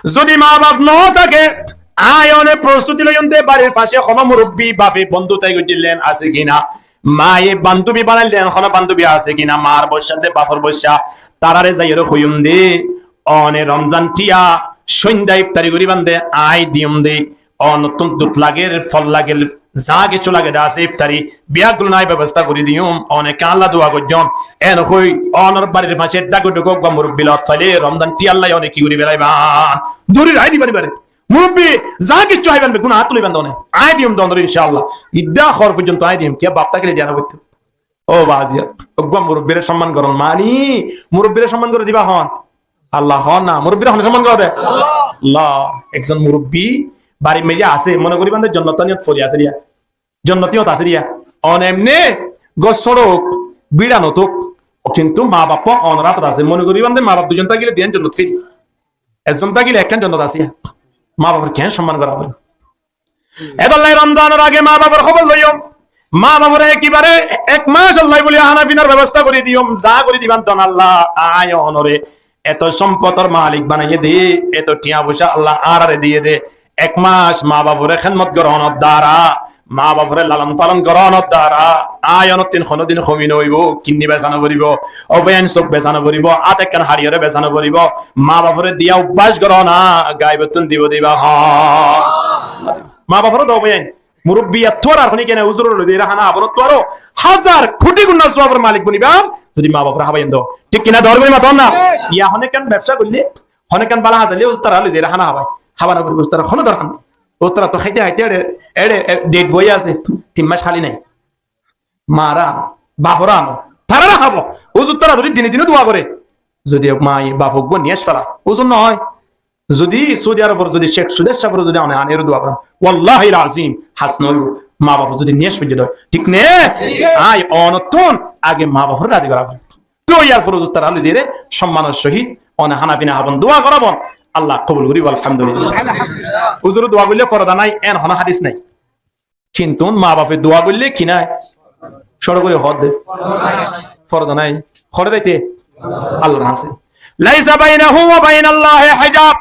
Zodi ma baf no táke, añí one prostuti loiyum de, barir fase hono murubbi bafe bondú táki goijjíl de asé ki na, maye bandubi banail de hono bandubi asé ki na, mar boiccá de, bafor boiccá, tarare zaiyóre hoiyum de, one Romzan thiya sóinda iftari goríban de, añí diyum de, onottún dud lager, fol lager, za kessú lage de asé iftari, beggún añí bebosta gorí diyum, one kalla dua goijjón. En hoi, onor barir fase dháku dháku uggwá murubbi lot faile, Romzan thiyalla one ki gorí felaiban? Dóri raái diban ibare. Murubbi, za kessú háiban beggún añáttu loiban de one. Añí diyum de onore, incállah. Idda hor foijjonto añí diyum, kiyá baf tákile diya no foitto. Ó bazi, uggwá murubbire somman goron mani, murubbire somman gore diba hon? Allah, hon na, murubbire hone somman gore de? Allah. Allah. Ekzon murubbi barir maze asé, mone goríban de jonnot niyot fori asé diya. Jonnot niyot asé diya. One emne gor sóñço ók, bíça no tók, kintu ma baf onor átot asé, mone goríban de ma baf duizon tákile diyan jonnot firi. Ekzon tákile ekkán jonnot asé. Ma bafor keén somman gora foribo? Etolla Romzanor age ma bafor hóbor loiyó. Ma bafore ekebare ek mac olla buli hána finar bebosta gorí diyum, za gorí diban don Allah, añí onore eto sompotor malik banaiyé de, eto thiya foicá Allah añárare diyé de, ek mac ma bafore hédmot gorónor dara, ma bafore lalon palon gorónor dara, añí onottún honodin homi no óibo, kinni besa no foribo, ó báiyain, suk besa no foribo, át ekkán hariyóre besa no foribo, ma bafore diya obbác goró na, gaibottún dibo diba hon? Ma bafore do báiyain, Murubbiyattú ar honikka nai, uzuroré loi zaiyóre hána hábanottú aró házar kuthi guna suwabor malik boniba, zodi maa bafore hábaiyan do. Thík ki na? Dor gori maton na. Yá honekkán bebsa goille, honekkán bála házaille, uzur tará loi zaiyóre hána hábai. Hábana gori uzur tará hono dorhar nai. Uzur tará to háite háite eçe, eçe, e, date boiye asé, tin mac háli nai. Maaré ano, bafore ano, tarare hábo. Uzur tará zodi dine dine dua gore, zodi maa bafe uggwá niyaic fela, uzur no ói. Zodi Saudi Arobor zodi Sheikh Sudesh sábore zodi one ane ere dua goron, wallahil azim, has no óibo. Maa bafe zodi niyaic foijje de, thík ne? Thík. Ai, onottún age maa bafore razi gora foribo. Toi yar fore uzur tará loi zaiyóre sommanor sohit one hána fina hábon, dua gorabon, Allah kobul goribo, alhamdulillah. Alhamdulillah. Uzure dua goille forda nai, en hono hádis nai. Kintu maa bafe dua goille ki nai? Córo gori hoó de. Forda nai. Hore zaite? Allahr hañse. Laisa bainahu wa bainallahi hijab.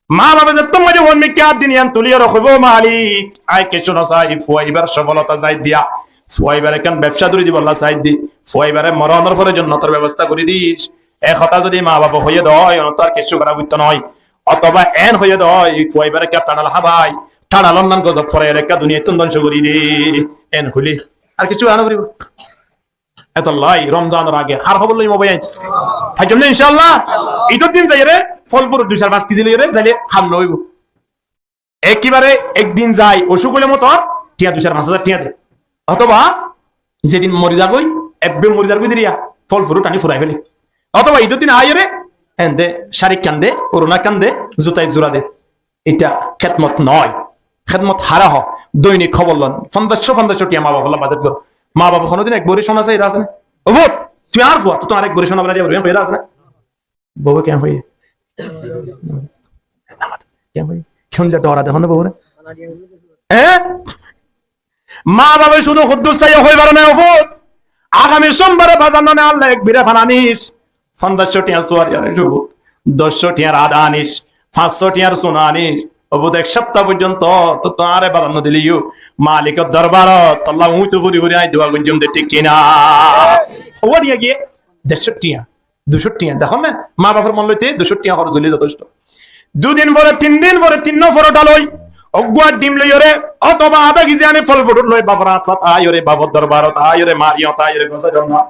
Maa bafe zettót maze fon mikká diniyan tuliyóre hoibo, "Malik, añí kessú no sai, fua ibar sofólota sai diya. Fua ibare ekkán bebsa dóri dibolla sai di. Fua ibare moronor fore jonnotor bebosta gori dis." E hotá zodi maa bafe hoiye de ói, onottu ar kessú gora foitto no. Otoba en hoiye de ói, fua ibare ekká thañdal hábai, thañdalor nan gozob foraiyóre ekká duniyaittún dóngco gori de. En hoile ar kessú gora no foribo. Etolla Romzanor age hár hóbor loiyum bái? Faijjum né, inshaAllah? Idor din zaiyóre fol furut dui sair fañs kezi loiyóre zaile ham no óibo. Ekkebare ek din zai ocúk óile motor tiañ dui sair fañs házar tiañ de. Otoba ze din mori zagói, ebbe mori zagói de eriya, fol furut aní furai fele. Otoba idor din aiyóre ende cári ekkán de, uruna ekkán de, zuta ek zura de. Ita hédmot no. Hédmot haré hoó? Doinik hóbor lon. Fonzaiccó fonzaiccó tiañ maa bafolla bajet goro. Maa bafe honodin ek bori sona sai ere asé né? Ó fut, tui añár fua, tui to añáre ek bori sona banai diya foribo, en hoiyé ere asé né? Bouwe kiyá hoiye? Kiyá hoiye? Kiyá hoiye? Kiyá hoiye? Kiyá hoiye? Kiyá hoiye? Kiyá hoiye? Eé? Maa bafe cúdu hoddúr saiyó hoi fare na, ó fut. Agami cómbare bazar none Allah ek bira fan anis. Fonzaiccó tiañr suwari anis, ó fut. Doccó tiañr ada anis. Fañssó tiañr suna anis. Ó fut, ek sáfta foijjonto tui añáre bazar no dileyo, malikor dorbarot tolla uñtu fori fori añí dua goijjum de, thík ki na? Ó fut, tiañ giyé dercó tiañ. Ducó tiañ, dekón né? Maa bafor mon loite ducó tiañ hóros óile zotosto. Dui din fore, tin din fore, tin no fore dhaloi, uggwá dhim loiyóre, otoba adá kezi aní fol furut loi bafor añsat aiyóre, bafor dorbarot aiyóre, maar iñót aiyóre, gosá donna.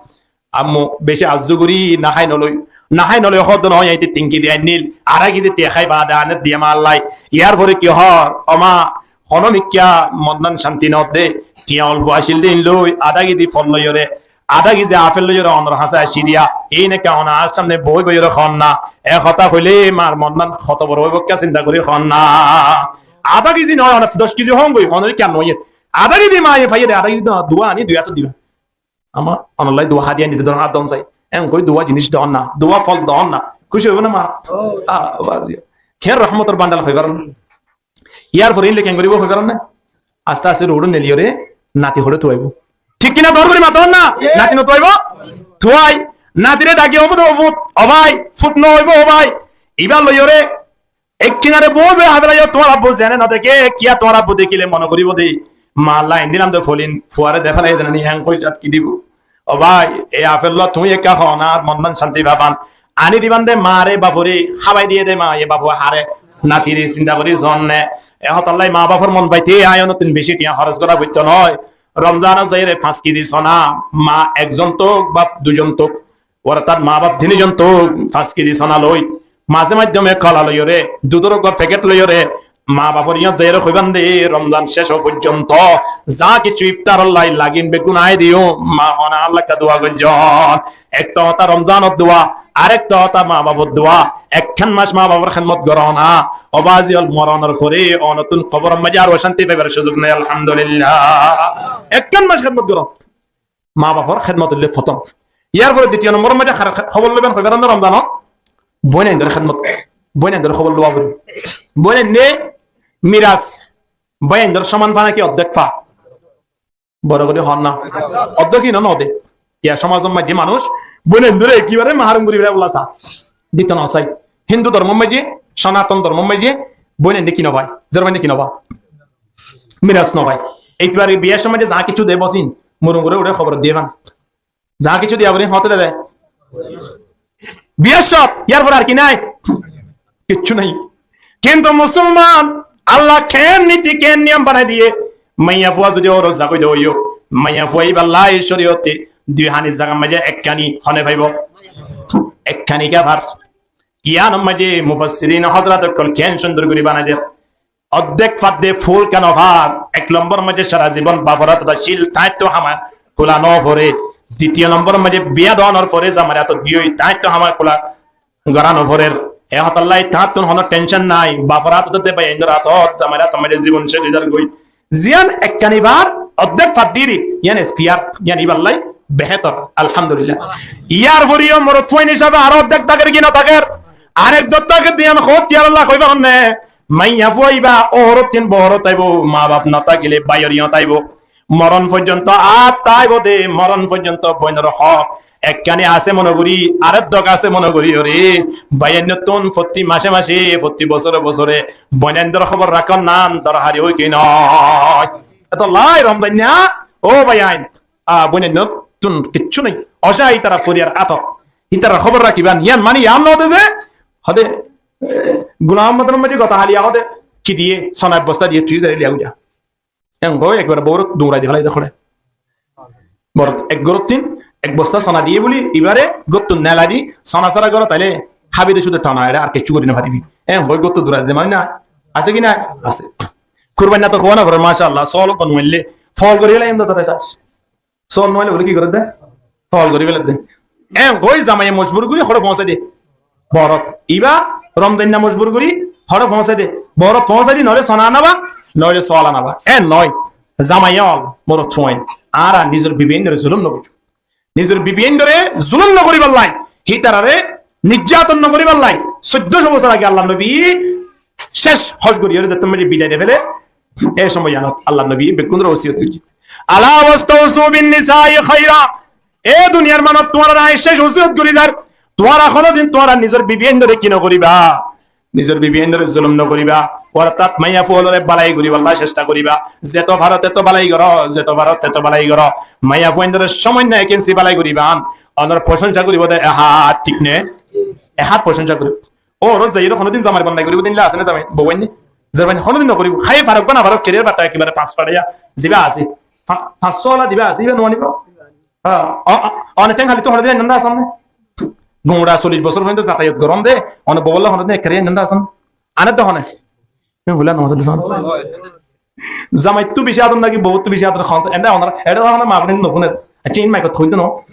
Ammu, beci azzu gorí nahái noloi, nahái noloi hoó de no, aññí tin kezi ainnil, ará kezi tiañ háiba de, aner diya ma Allai. Yar fore ki hoór, ó ma, hono mikká monnan cánti no de, tiañ olfo accíl de, ín loi, adá kezi fol loiyóre, adá kezi afel loiyóre onor hañsé accíl diya, íin ekká onar samne boói boóiyore hoón na. E hotá hoilé maar monnan hoto boro óibo ekká sinta gorí hoón na. Adá kezi noó, onar doc kezi hoóngoi, onoré kiyá noóiye. Adá kezi maye faiyé de, adá kezi duwa aní dui átot diba. Ama onollá duwa hadiya nide doron, ar don sai. Enkoi duwa jinis doon na, duwa fol doon na. Kúci óibo na ma? Ah, bas. Ken rohmotor bandal hoi faron. Yar fore ín loi ken goribo hoi faron na? Aste aste road ot neliyore nati hore tuaibo. Thík ki na? Dor gori maton na. Nati no tuaibo? Tuai. Natire daki, ó fut, ó fut, ó bái, fut no óibo, ó bái. Ibar loiyore ek kinare boi boi hái felaiyó, tuáñr abbu zene no deké, kiyá tuáñr abbu dekíle mone goríbo de, ma Alla, endilla de folin fuare de felaiyé de nani, enkoi zat ki dibo. Ó bái, e afel loi tuñí ekká hoón, ar monnan cánti faban. Aní diban de maare bafore hábai diyé de, maye bafe hare, natire sinta gorí zon ne. E hotállai ma bafor mon faite aññí onottún beci tiañ hóros gora foitto no. Romzanot zaiyóre fañs kezi sona, ma ekzon tok, baf duizon tok, orthat ma baf tinizon tok fañs kezi sona loi, maze maiddome kola loiyóre, dudor uggwá peket loiyóre, ma bafor iñót zaiyóre hoiban de, Romzan céc ówa foijjonto za kessú iftarolla lagin beggún aññí diyum, ma hone Alla ekká duwa goijjon. Ek to hotá Romzanor duwa, arek to hotá ma bafor duwa. Ekkán mac ma bafor hédmot goró na, ó bazi ol, moronor fore onottún koboror maze ar ocánti faibar cúzuk nai, alhamdulillah. Ekkán mac hédmot goró. Ma bafor hédmot óile fottóm. Yar fore ditiyo nombor maze hár hóbor loiban hoi faron de Romzanot? Bóinaindor hédmot, bóinaindor hóbor lowa foribo. Bóinainde miras, bóinaindor soman fa naki oddek fa? Boro gori hoón na. Oddek ki no, no de. Yar somazor maze manúc bóinaindore ekebare maharum gori fela bolla sa. Dito no sai. Hindu dormor maze, sonaton dormor maze bóinainde ki no fai? Zor bóinainde ki no fai? Miras no fai. Ekebare biyar somot de za kessú de bosín, murungure uçe kobor diye fan. Za kessú diya fore hote de de. Biyar sot, yar fore ar ki nai? Kessú nai. Kintu musolman, Alla ken niti, ken niyom banai diye, Maiyafua zodi óurot zagói de óiyo, maiyafua iballai córiyote dui hani zagar maze ekkani hone faibo? Ekkani kafar. Iyanor maze mufassirin hozrot ókkol keén cúndor gori banai der. Oddek fadde ful keno far. Ek lombor maze sara zibon bafor átot accíl, tañttu háma kula no fore. Ditiyo lombor maze biya donor fore zamar átot biyoi, tañttu háma kula gora no forer. E hotállai tañttun hono tension nai. Bafor átot de baiyainor átot, zamar átot maze zibon céc ói zargoi. Ziyan ekkani far, oddek fadde ri, iyan spare, iyan iballai behetor, alhamdulillah. Iyar foriyo morot fuain hísabe aró oddek táker ki no táker? Arek dor táker de iyan hoót iyar Allah hoiba honne. Maiyafua iba óurottin bohorot aibo, ma baf no tákile baiyor iñot aibo. Moron foijjonto ar táibo de, moron foijjonto boinor hók ekkani asé mone gorí, arek dok asé mone gorí ore, baiyainottun fottí mace mace, fottí bosore bosore boinaindor hóbor rakón nan dorhari ói ki noó? Etollai Romzainna, ó baiyain, a, boinainnottun kiccú nai. Ocá ítara foriyar átot, ítarar hóbor rakíban. Iyan mani iyan no de ze, hode, e, Gulam Ahmador maze gota haliya hode, ki diye, sona ek bosta diye, tui zai liya goi za. Engoi ekbare bourot duñrai di félai de hoçé. Bourot ek gorottún ek bosta sona diye buli ibare gottun nelai di, sona sára gorot aile hábi de cúde tona, ere ar kiccú gori no faribi. Engoi gottun duñrai de mani nai, asé ki nai? Asé. Kurbainna to huá no fore, macállah, sóol gon uaille, fol gori félai em do tore sas. Sóol no óile bóle ki goré de? Fol gorí félai de. Engoi zamaiye mojbur gorí hoçé foóñsai de? Bourot. Iba Romzainna mojbur gorí hoçé foóñsai de? Bourot foóñsai de, noóile sona anaba, noóile sóol anaba. En noó. Zamai ól, morot fuain, añára nizor bibiyaindore zulum no goijjum. Nizor bibiyaindore zulum no goríballai, hítarare nijjaton no goríballai, soiddocó bosór age Allar nobi céc hóc gorí ore zettót maze bidai di féle, e somoi iyanot Allar nobi beggúnore wosiyot goijjé. Ala wastausu bin nisai khaira. E duniyar manúc, tuáñrare añí céc wosiyot gorí zar. Tuáñra honodin tuáñra nizor bibiyaindore ki no goríba? Nizor bibiyaindore zulum no goríba. Ortát maiyafuainore balai goríballa cesta goríba. Zeto faro teto balai goró, zeto faro teto balai goró. Maiyafuainore somoi nai ekensi balai goríba. Onor prosonsa goríbo de e hát, thík né? E hát prosonsa goríbo. Ó, ór zaiyóre honodin zamar bonnai goríbo de inla asé né zamai, bou ain né? Zamai honodin no goríbo. Hái farok ba no farok, keriyar batta ekebare fañs façaiya ziba asé. Fa-, fañs sóla diba asé, iba no anibo. Há, o, o, one théng háli to honodin ainnan de asé né? Gura sollic bosór foijjonto zatayat goron de, one bou olla honodin ekkere ainnan de asé né? Aner de hone? Théng hula no hone de hone? Zamaittú beci ador naki bouttú beci ador hon sa? Ende onora, ede onora ma bóin no fúner. Accá, in maikot hoito no.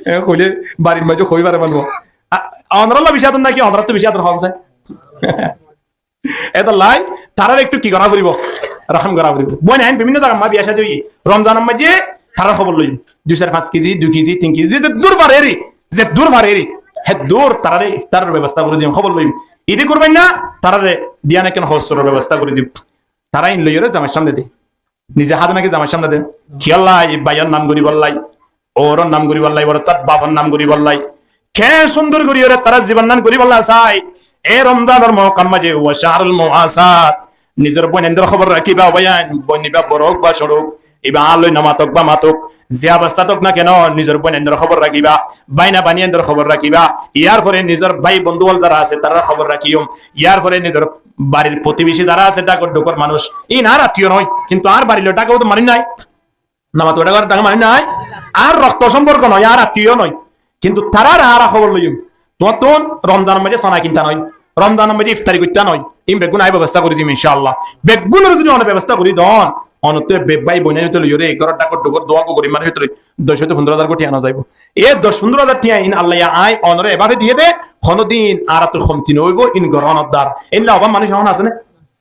E, hoile barir maze hoi fare manbo. A, onoralla beci ador naki onorattú beci ador hon sa? Etollai tarare ektu ki gora foribo? Rohom gora foribo. Bóin ain bibinno zagar maze biya cádi óiye, Romzanor maze tarar hóbor loiyum. Dui sair fañs kezi, dui kezi, tin kezi, ze dur fare eri, ze dur fare eri, he dur tarare iftaror bebosta gori diyum, hóbor loiyum. Idi kurbainna, tarare diyan ekkán hostoror bebosta gori diyum. Tara in loiyore zamar samne de. Nize hádde naki zamar samne de. Kiyólla? Baiyor nam goríballai, óuror nam goríballai, ortát bafor nam goríballai. Keén cúndor goríyore tara ziban nan goríballa sai. E Romzanor mohkam maze, wa shahrul muwasat. Nizor bóinaindor hóbor rakíba, baiyain, bóin iba boro ók ba cóñço ók, iba añár loi no matok ba matok, ze obostát ók na keno, nizor bóinaindor hóbor rakíba, báina báinaindor hóbor rakíba. Iyar fore nizor bái bondú ól zara asé, tarar hóbor rakíyum. Iyar fore nizor barir protibeci zara asé, dhakor dhukor manúc, in añár attiyo noó, kintu añár barir loi dhaka udu manúc nai. Namaz fore dhaka manúc nai, añár rokto somporko noó, añár attiyo noó, kintu tarare añára hóbor loiyum. Tuáñttún Romzanor maze sona kinta noó, Romzanor maze iftari goitta noó, in beggún añí bebosta gori dim incállah. Beggúnore zodi one bebosta gori don, onottú be-, bái bóinain óttu loiyore, góror dhakor dhukor dua gori manúc óttu loi doc óttu fundoro házar gori thiañ no zaibo. E doc fundoro házar thiañ in Allaye añí onore ebabe diye de, honodin añárattu homti no óibo, in goronor dara. Inla oba manúc ehón asé né?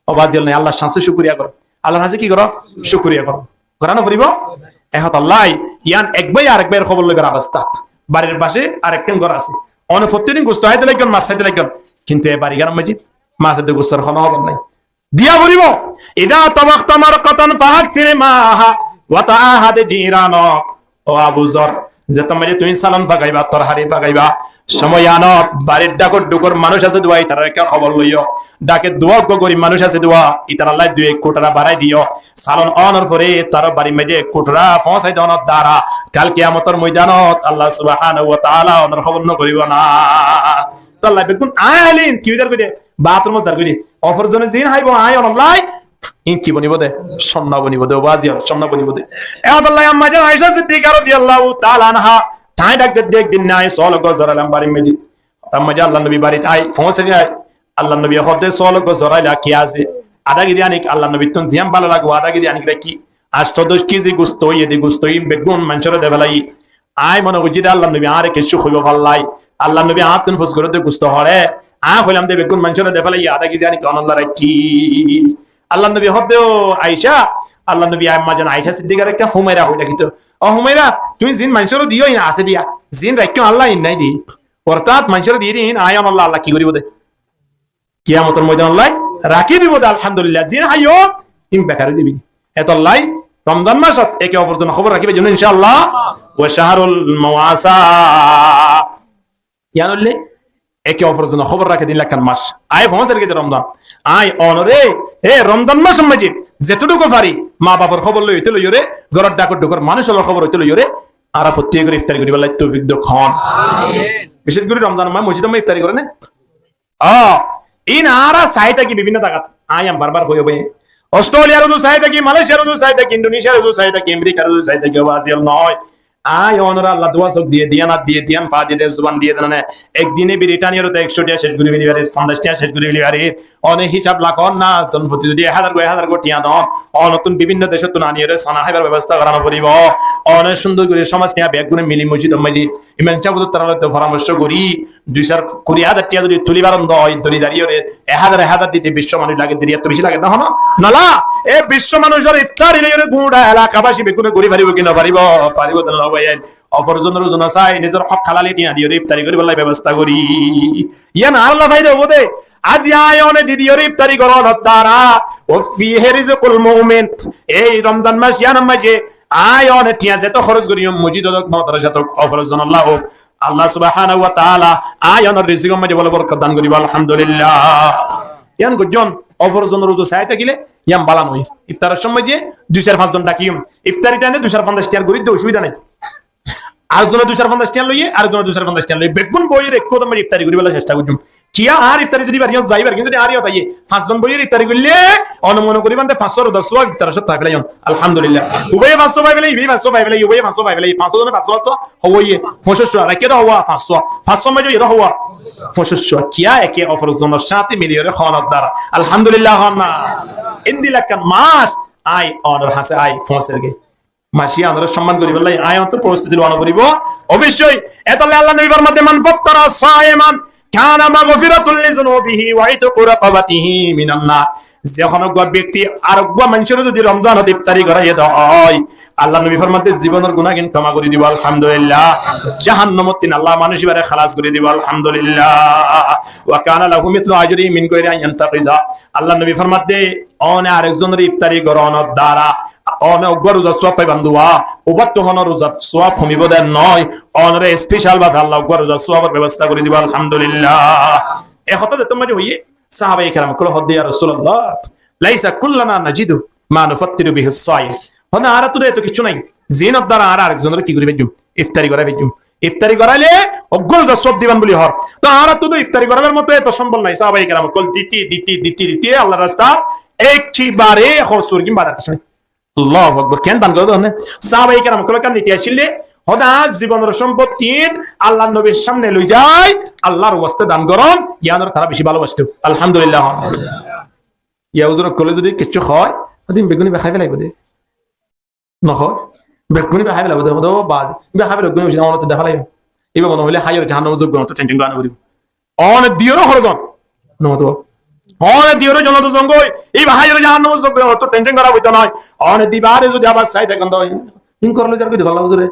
Oba ziyol nai, Allar hañse cúkuriya goró. Allar hañse ki goró? Cúkuriya goró. Gorá no foribo? E hotállai, iyan ek bái arek báiyor hóbor loibar obostá. Barir face arekkán gór asé. One fottí din gusto háite laiggón, mas háite laiggón. Kintu e bari gánor maze mas edde gustor hono hóbor nai. Diya foribo. Iza tabakta marqatan fa akthir ma'aha wa ta'ahad jiranak. Ó Abu Zor, zettót maze tuñí salon fagaiba, torhari fagaiba, somoi iyanot barir dhakor dhukor manúc asé dua, itarar ekká hóbor loiyo. Dhake dua uggwá gorib manúc asé dua, itarallai dui ek kuthura barai diyo. Salon ónor fore tara barir maze ek kuthura foóñsai donor dara kal kiyamotor moidanot Allah subhanahu wa taala onor hóbor no goribo na. Tollai beggún añí ailin ki zar goi de, bathroomot zar goi de. Ofor zone zin háibo añí onollai Ín ki bonibo de? Cónna bonibo de, o bazi, cónna bonibo de. E ótolla ammajan Aisha Siddiqa rodiyallahu taala anha, tañí dhak de, ek din nái, sóol uggwá zorailám barir maze. Ammajan Allar nobi barit ai, foóñsir ai. Allar nobi hoódde, sóol uggwá zoraila, ki asé? Adá gidi anik, Allar nobittún ziyán bála lage, adá gidi anik raikki. Ancto doc kezi gusto óiye de, gusto ín beggún maincóre de félaiye. Añí mone goijjí de Allar nobi añáre kessú hoibo fallai. Allar nobi añáttun fus goródde gusto hoçé. Añí hoilam de beggún maincóre de félaiye, adá kezi anik onolla raikki. Allar nobi hoódde, ó Aisha, Allar nobi ammajan Aisha Siddiqare ekkán Humaira hoi rakíto. Ó Humaira, tuñí zin maincóre diyó ín asé diya. Zin raikkó Alla ín nái de. Ortát maincóre diyé de ín añí onolla Alla ki goríbo de? Kiyamotor moidanot loi rakí dibo de, alhamdulillah. Zin háiyo, ín bekar ói dibo. Etollá Romzan masot eke ofor zon hóbor rakíba, inshaAllah. Wa shahrul muwasa. Yián óilde eke ofor zon hóbor rakí din lakkán mas. Añí foóñsir giyé de Romzan. Añí onore, e Romzan masor maze zetútku fari, ma bafor hóbor loi óite loiyóre, góror dhakor dhukor manúic ólor hóbor óite loiyóre, añára fottí eggúare iftari goríballa toufik douk hon. Bicéc gorí Romzan mas mosjidor mas iftari goré né? Ó, ín añára sai táki bibinno zagat. Añí yían barbar hoi óibo. Ostreliyar uzu sai táki, Malaysiar uzu sai táki, Indonesiar uzu sai táki, Amerikar uzu sai táki, ó bazi ól noó. Añí onore Alla duwa suk diye, diyan át diye, diyan fa diye, zuban diye de, ek dine Britaniar uzu ekcó tiya cec gorí félai farir, fonzaic tiya cec gorí félai farir. One hísab lagón na, zon foti zodi ek házar goi, ek házar goi tiya don, onottún bibinno decottún aniyóre sána háibar bebosta gorá foribo. One cúndor gorí somaj niya beggúne mili mosjidor maze imam sáb uzu tará loi foramorco gorí, dui sar kuri házar tiya zodi tuli faron de, dori dari óre ek házar ek házar dite bicó manúic lage, deriyattu beci lage de, hono? Nala, e bicó manúicor iftari loiyóre gura elakabaci beggúne gorí faribo ki no faribo? Faribo de no bái? Ofor zonor uzu no sai, nizor hók halali tiya diyóre iftari goríballa bebosta gorí. Yián añálla faida óibo de. Aijja añí one didiyóre iftari gorónor duara, wa fihi rizqul mu'min. Ei Romzan mas yiánor maze añí one tiya zeto hóros gorí, mosjidot ók, modrasat ók, ofor zonolla ók, Allah subhanahu wa taala añí onor rizikor maze bála borkot dan goríbo, alhamdulillah. Yián goijjón, ofor zonor uzu sai tákile yián bála noó. Iftaror somot dui sar fañs zon dhakiyum. Iftari tane dui sar fonzaic tiyar gorí de, osubida nai. Ar zone dui sar fonzaic tiya loiye, ar zone dui sar fonzaic tiya loiye. Beggún boiyóre ekku dam iftari goríballa cesta goijjum. Kiya añár iftari zodi bari zai, bari zodi añár iyót aiye, fañs zon boiyóre iftari goille, one mone goríban de fañs cót ruza suwab iftaror sáte fai félaiyon. Alhamdulillah. Ubaye fañs cót fai félaiye, ibaye fañs cót fai félaiye, ubaye fañs cót fai félaiye, fañs zone fañs cót, fañs cót, hoiye, foñcicco, raikké de howa, fañs cót. Fañs cót maze hoiye de howa, foñcicco. Kiya eke ofor zonor sáte miliyóre hónor duara. Alhamdulillah hon na. Endilla ekkán mas añí onor hásé añí foóñsir giyé. Mas yián onore somman goríballa añí onor forostuti lowa foribo. Oboicco, etolla Allar nobi formaite, "Man fattara sa'iman kana maghfiratun li zunubihi wa itqu raqabatihi minan nar." Ze hono uggwá bekti ar uggwá maincóre zodi Romzanot iftari goráiye de ói, Allar nobi formaite zibonor gunágin kóma gorí dibo, alhamdulillah. Jahannamottún Allah manúic ibare hálas gorí dibo, alhamdulillah. Wa kana lahu mithlu ajrihi min ghairi an yantaqiza. Allar nobi formaite, one arek zonore iftari gorónor duara one uggwá ruzar suwab faiban de, ubattú hono ruzar suwab homibo de noó, onore special bábe Allah uggwá ruzar suwabor bebosta gorí dibo, alhamdulillah. E hotá de tuáñra hoiye, sahabaye keram ókkole hoódde, "Ya Rasulallah, laisa kullana najidu ma nufattiru bihi sa'im." Hoódde, "Añárattú de eto kessú nái, ziínor duara añára arek zonore ki gorí faijjum? Iftari gorai faijjum." Iftari goraile uggwá ruzar suwab diban buli hoór. Te añárattú de iftari goraibar moto eto sombol nái. Sahabaye keram ókkol dite, dite, dite, dite Allar rastat ekkebare hosur gin badar kessú nái. Allahu Akbar. Keén dan goró de hone? Sahabaye keram ókkol ekkán niti accíl de, hoódde, "Añár zibonor sombottin Allar nobir samne loi zai, Allar waste dan gorom", yiánore tará beci bálobasto. Alhamdulillah. Yá huzur ókkole zodi kessú hoó, hoódde, "Beggúne iba hái félaibo de." Nohó, beggúne iba hái félaibo de, hoódde, "Ó bazi, iba hái félaibo, beggúne beci, onottú de félaibo." Iba mone hoile háiyore jahannamot zagói, onottú tension gorá no foribo. One diyóre hórot zon. Nohó to. One diyóre jonnotot zongói, iba háiyore jahannamot zagói, onottú tension gorá foitto nái. One dibare zodi abar sai tákon de, ín górot loi zargói de falla huzure.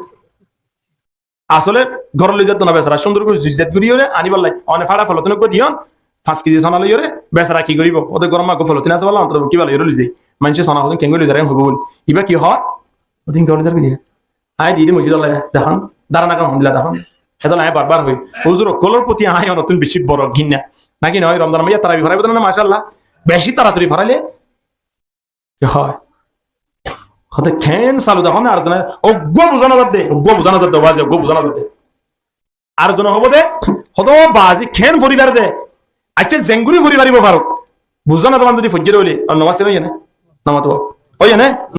Asole górot loi zaito na, besara cúndor gorí zui zet gorí yóre aníballa. One fára folotin uggwá diyon, fañs kezi sona loiyóre, besara ki goríbo? Óde górot uggwá folotin asé bála, ontoto kiba loiyóre loi zai. Maincé sona hodin keén gorí loi zar, hoibo buli. Iba ki hoó? Hodin górot loi zar gorí diye. Añí diyí de mosjid olla, dehón, dárana kan hondilla dehón. Hétolla añí barbar hoi, huzur ókkolor foti añí onottún beci boro gínna. Naki noó, Romzanor maze tarabi foraibó de na, macállah. Beci taratori foraile ki hoó? Hoódde keén salu dehón, ar zone uggwá buzá no zadde, uggwá buzá no zadde, bazi, uggwá buzá no zadde. Ar zone hoóbo de, hoódde, "Ó bazi, keén fori fare de?" Accá, zengori fori faribo faruk. Buzá no zaban zodi foijjé de óile, ar no asé no yene. Nomot wok. Óiye né?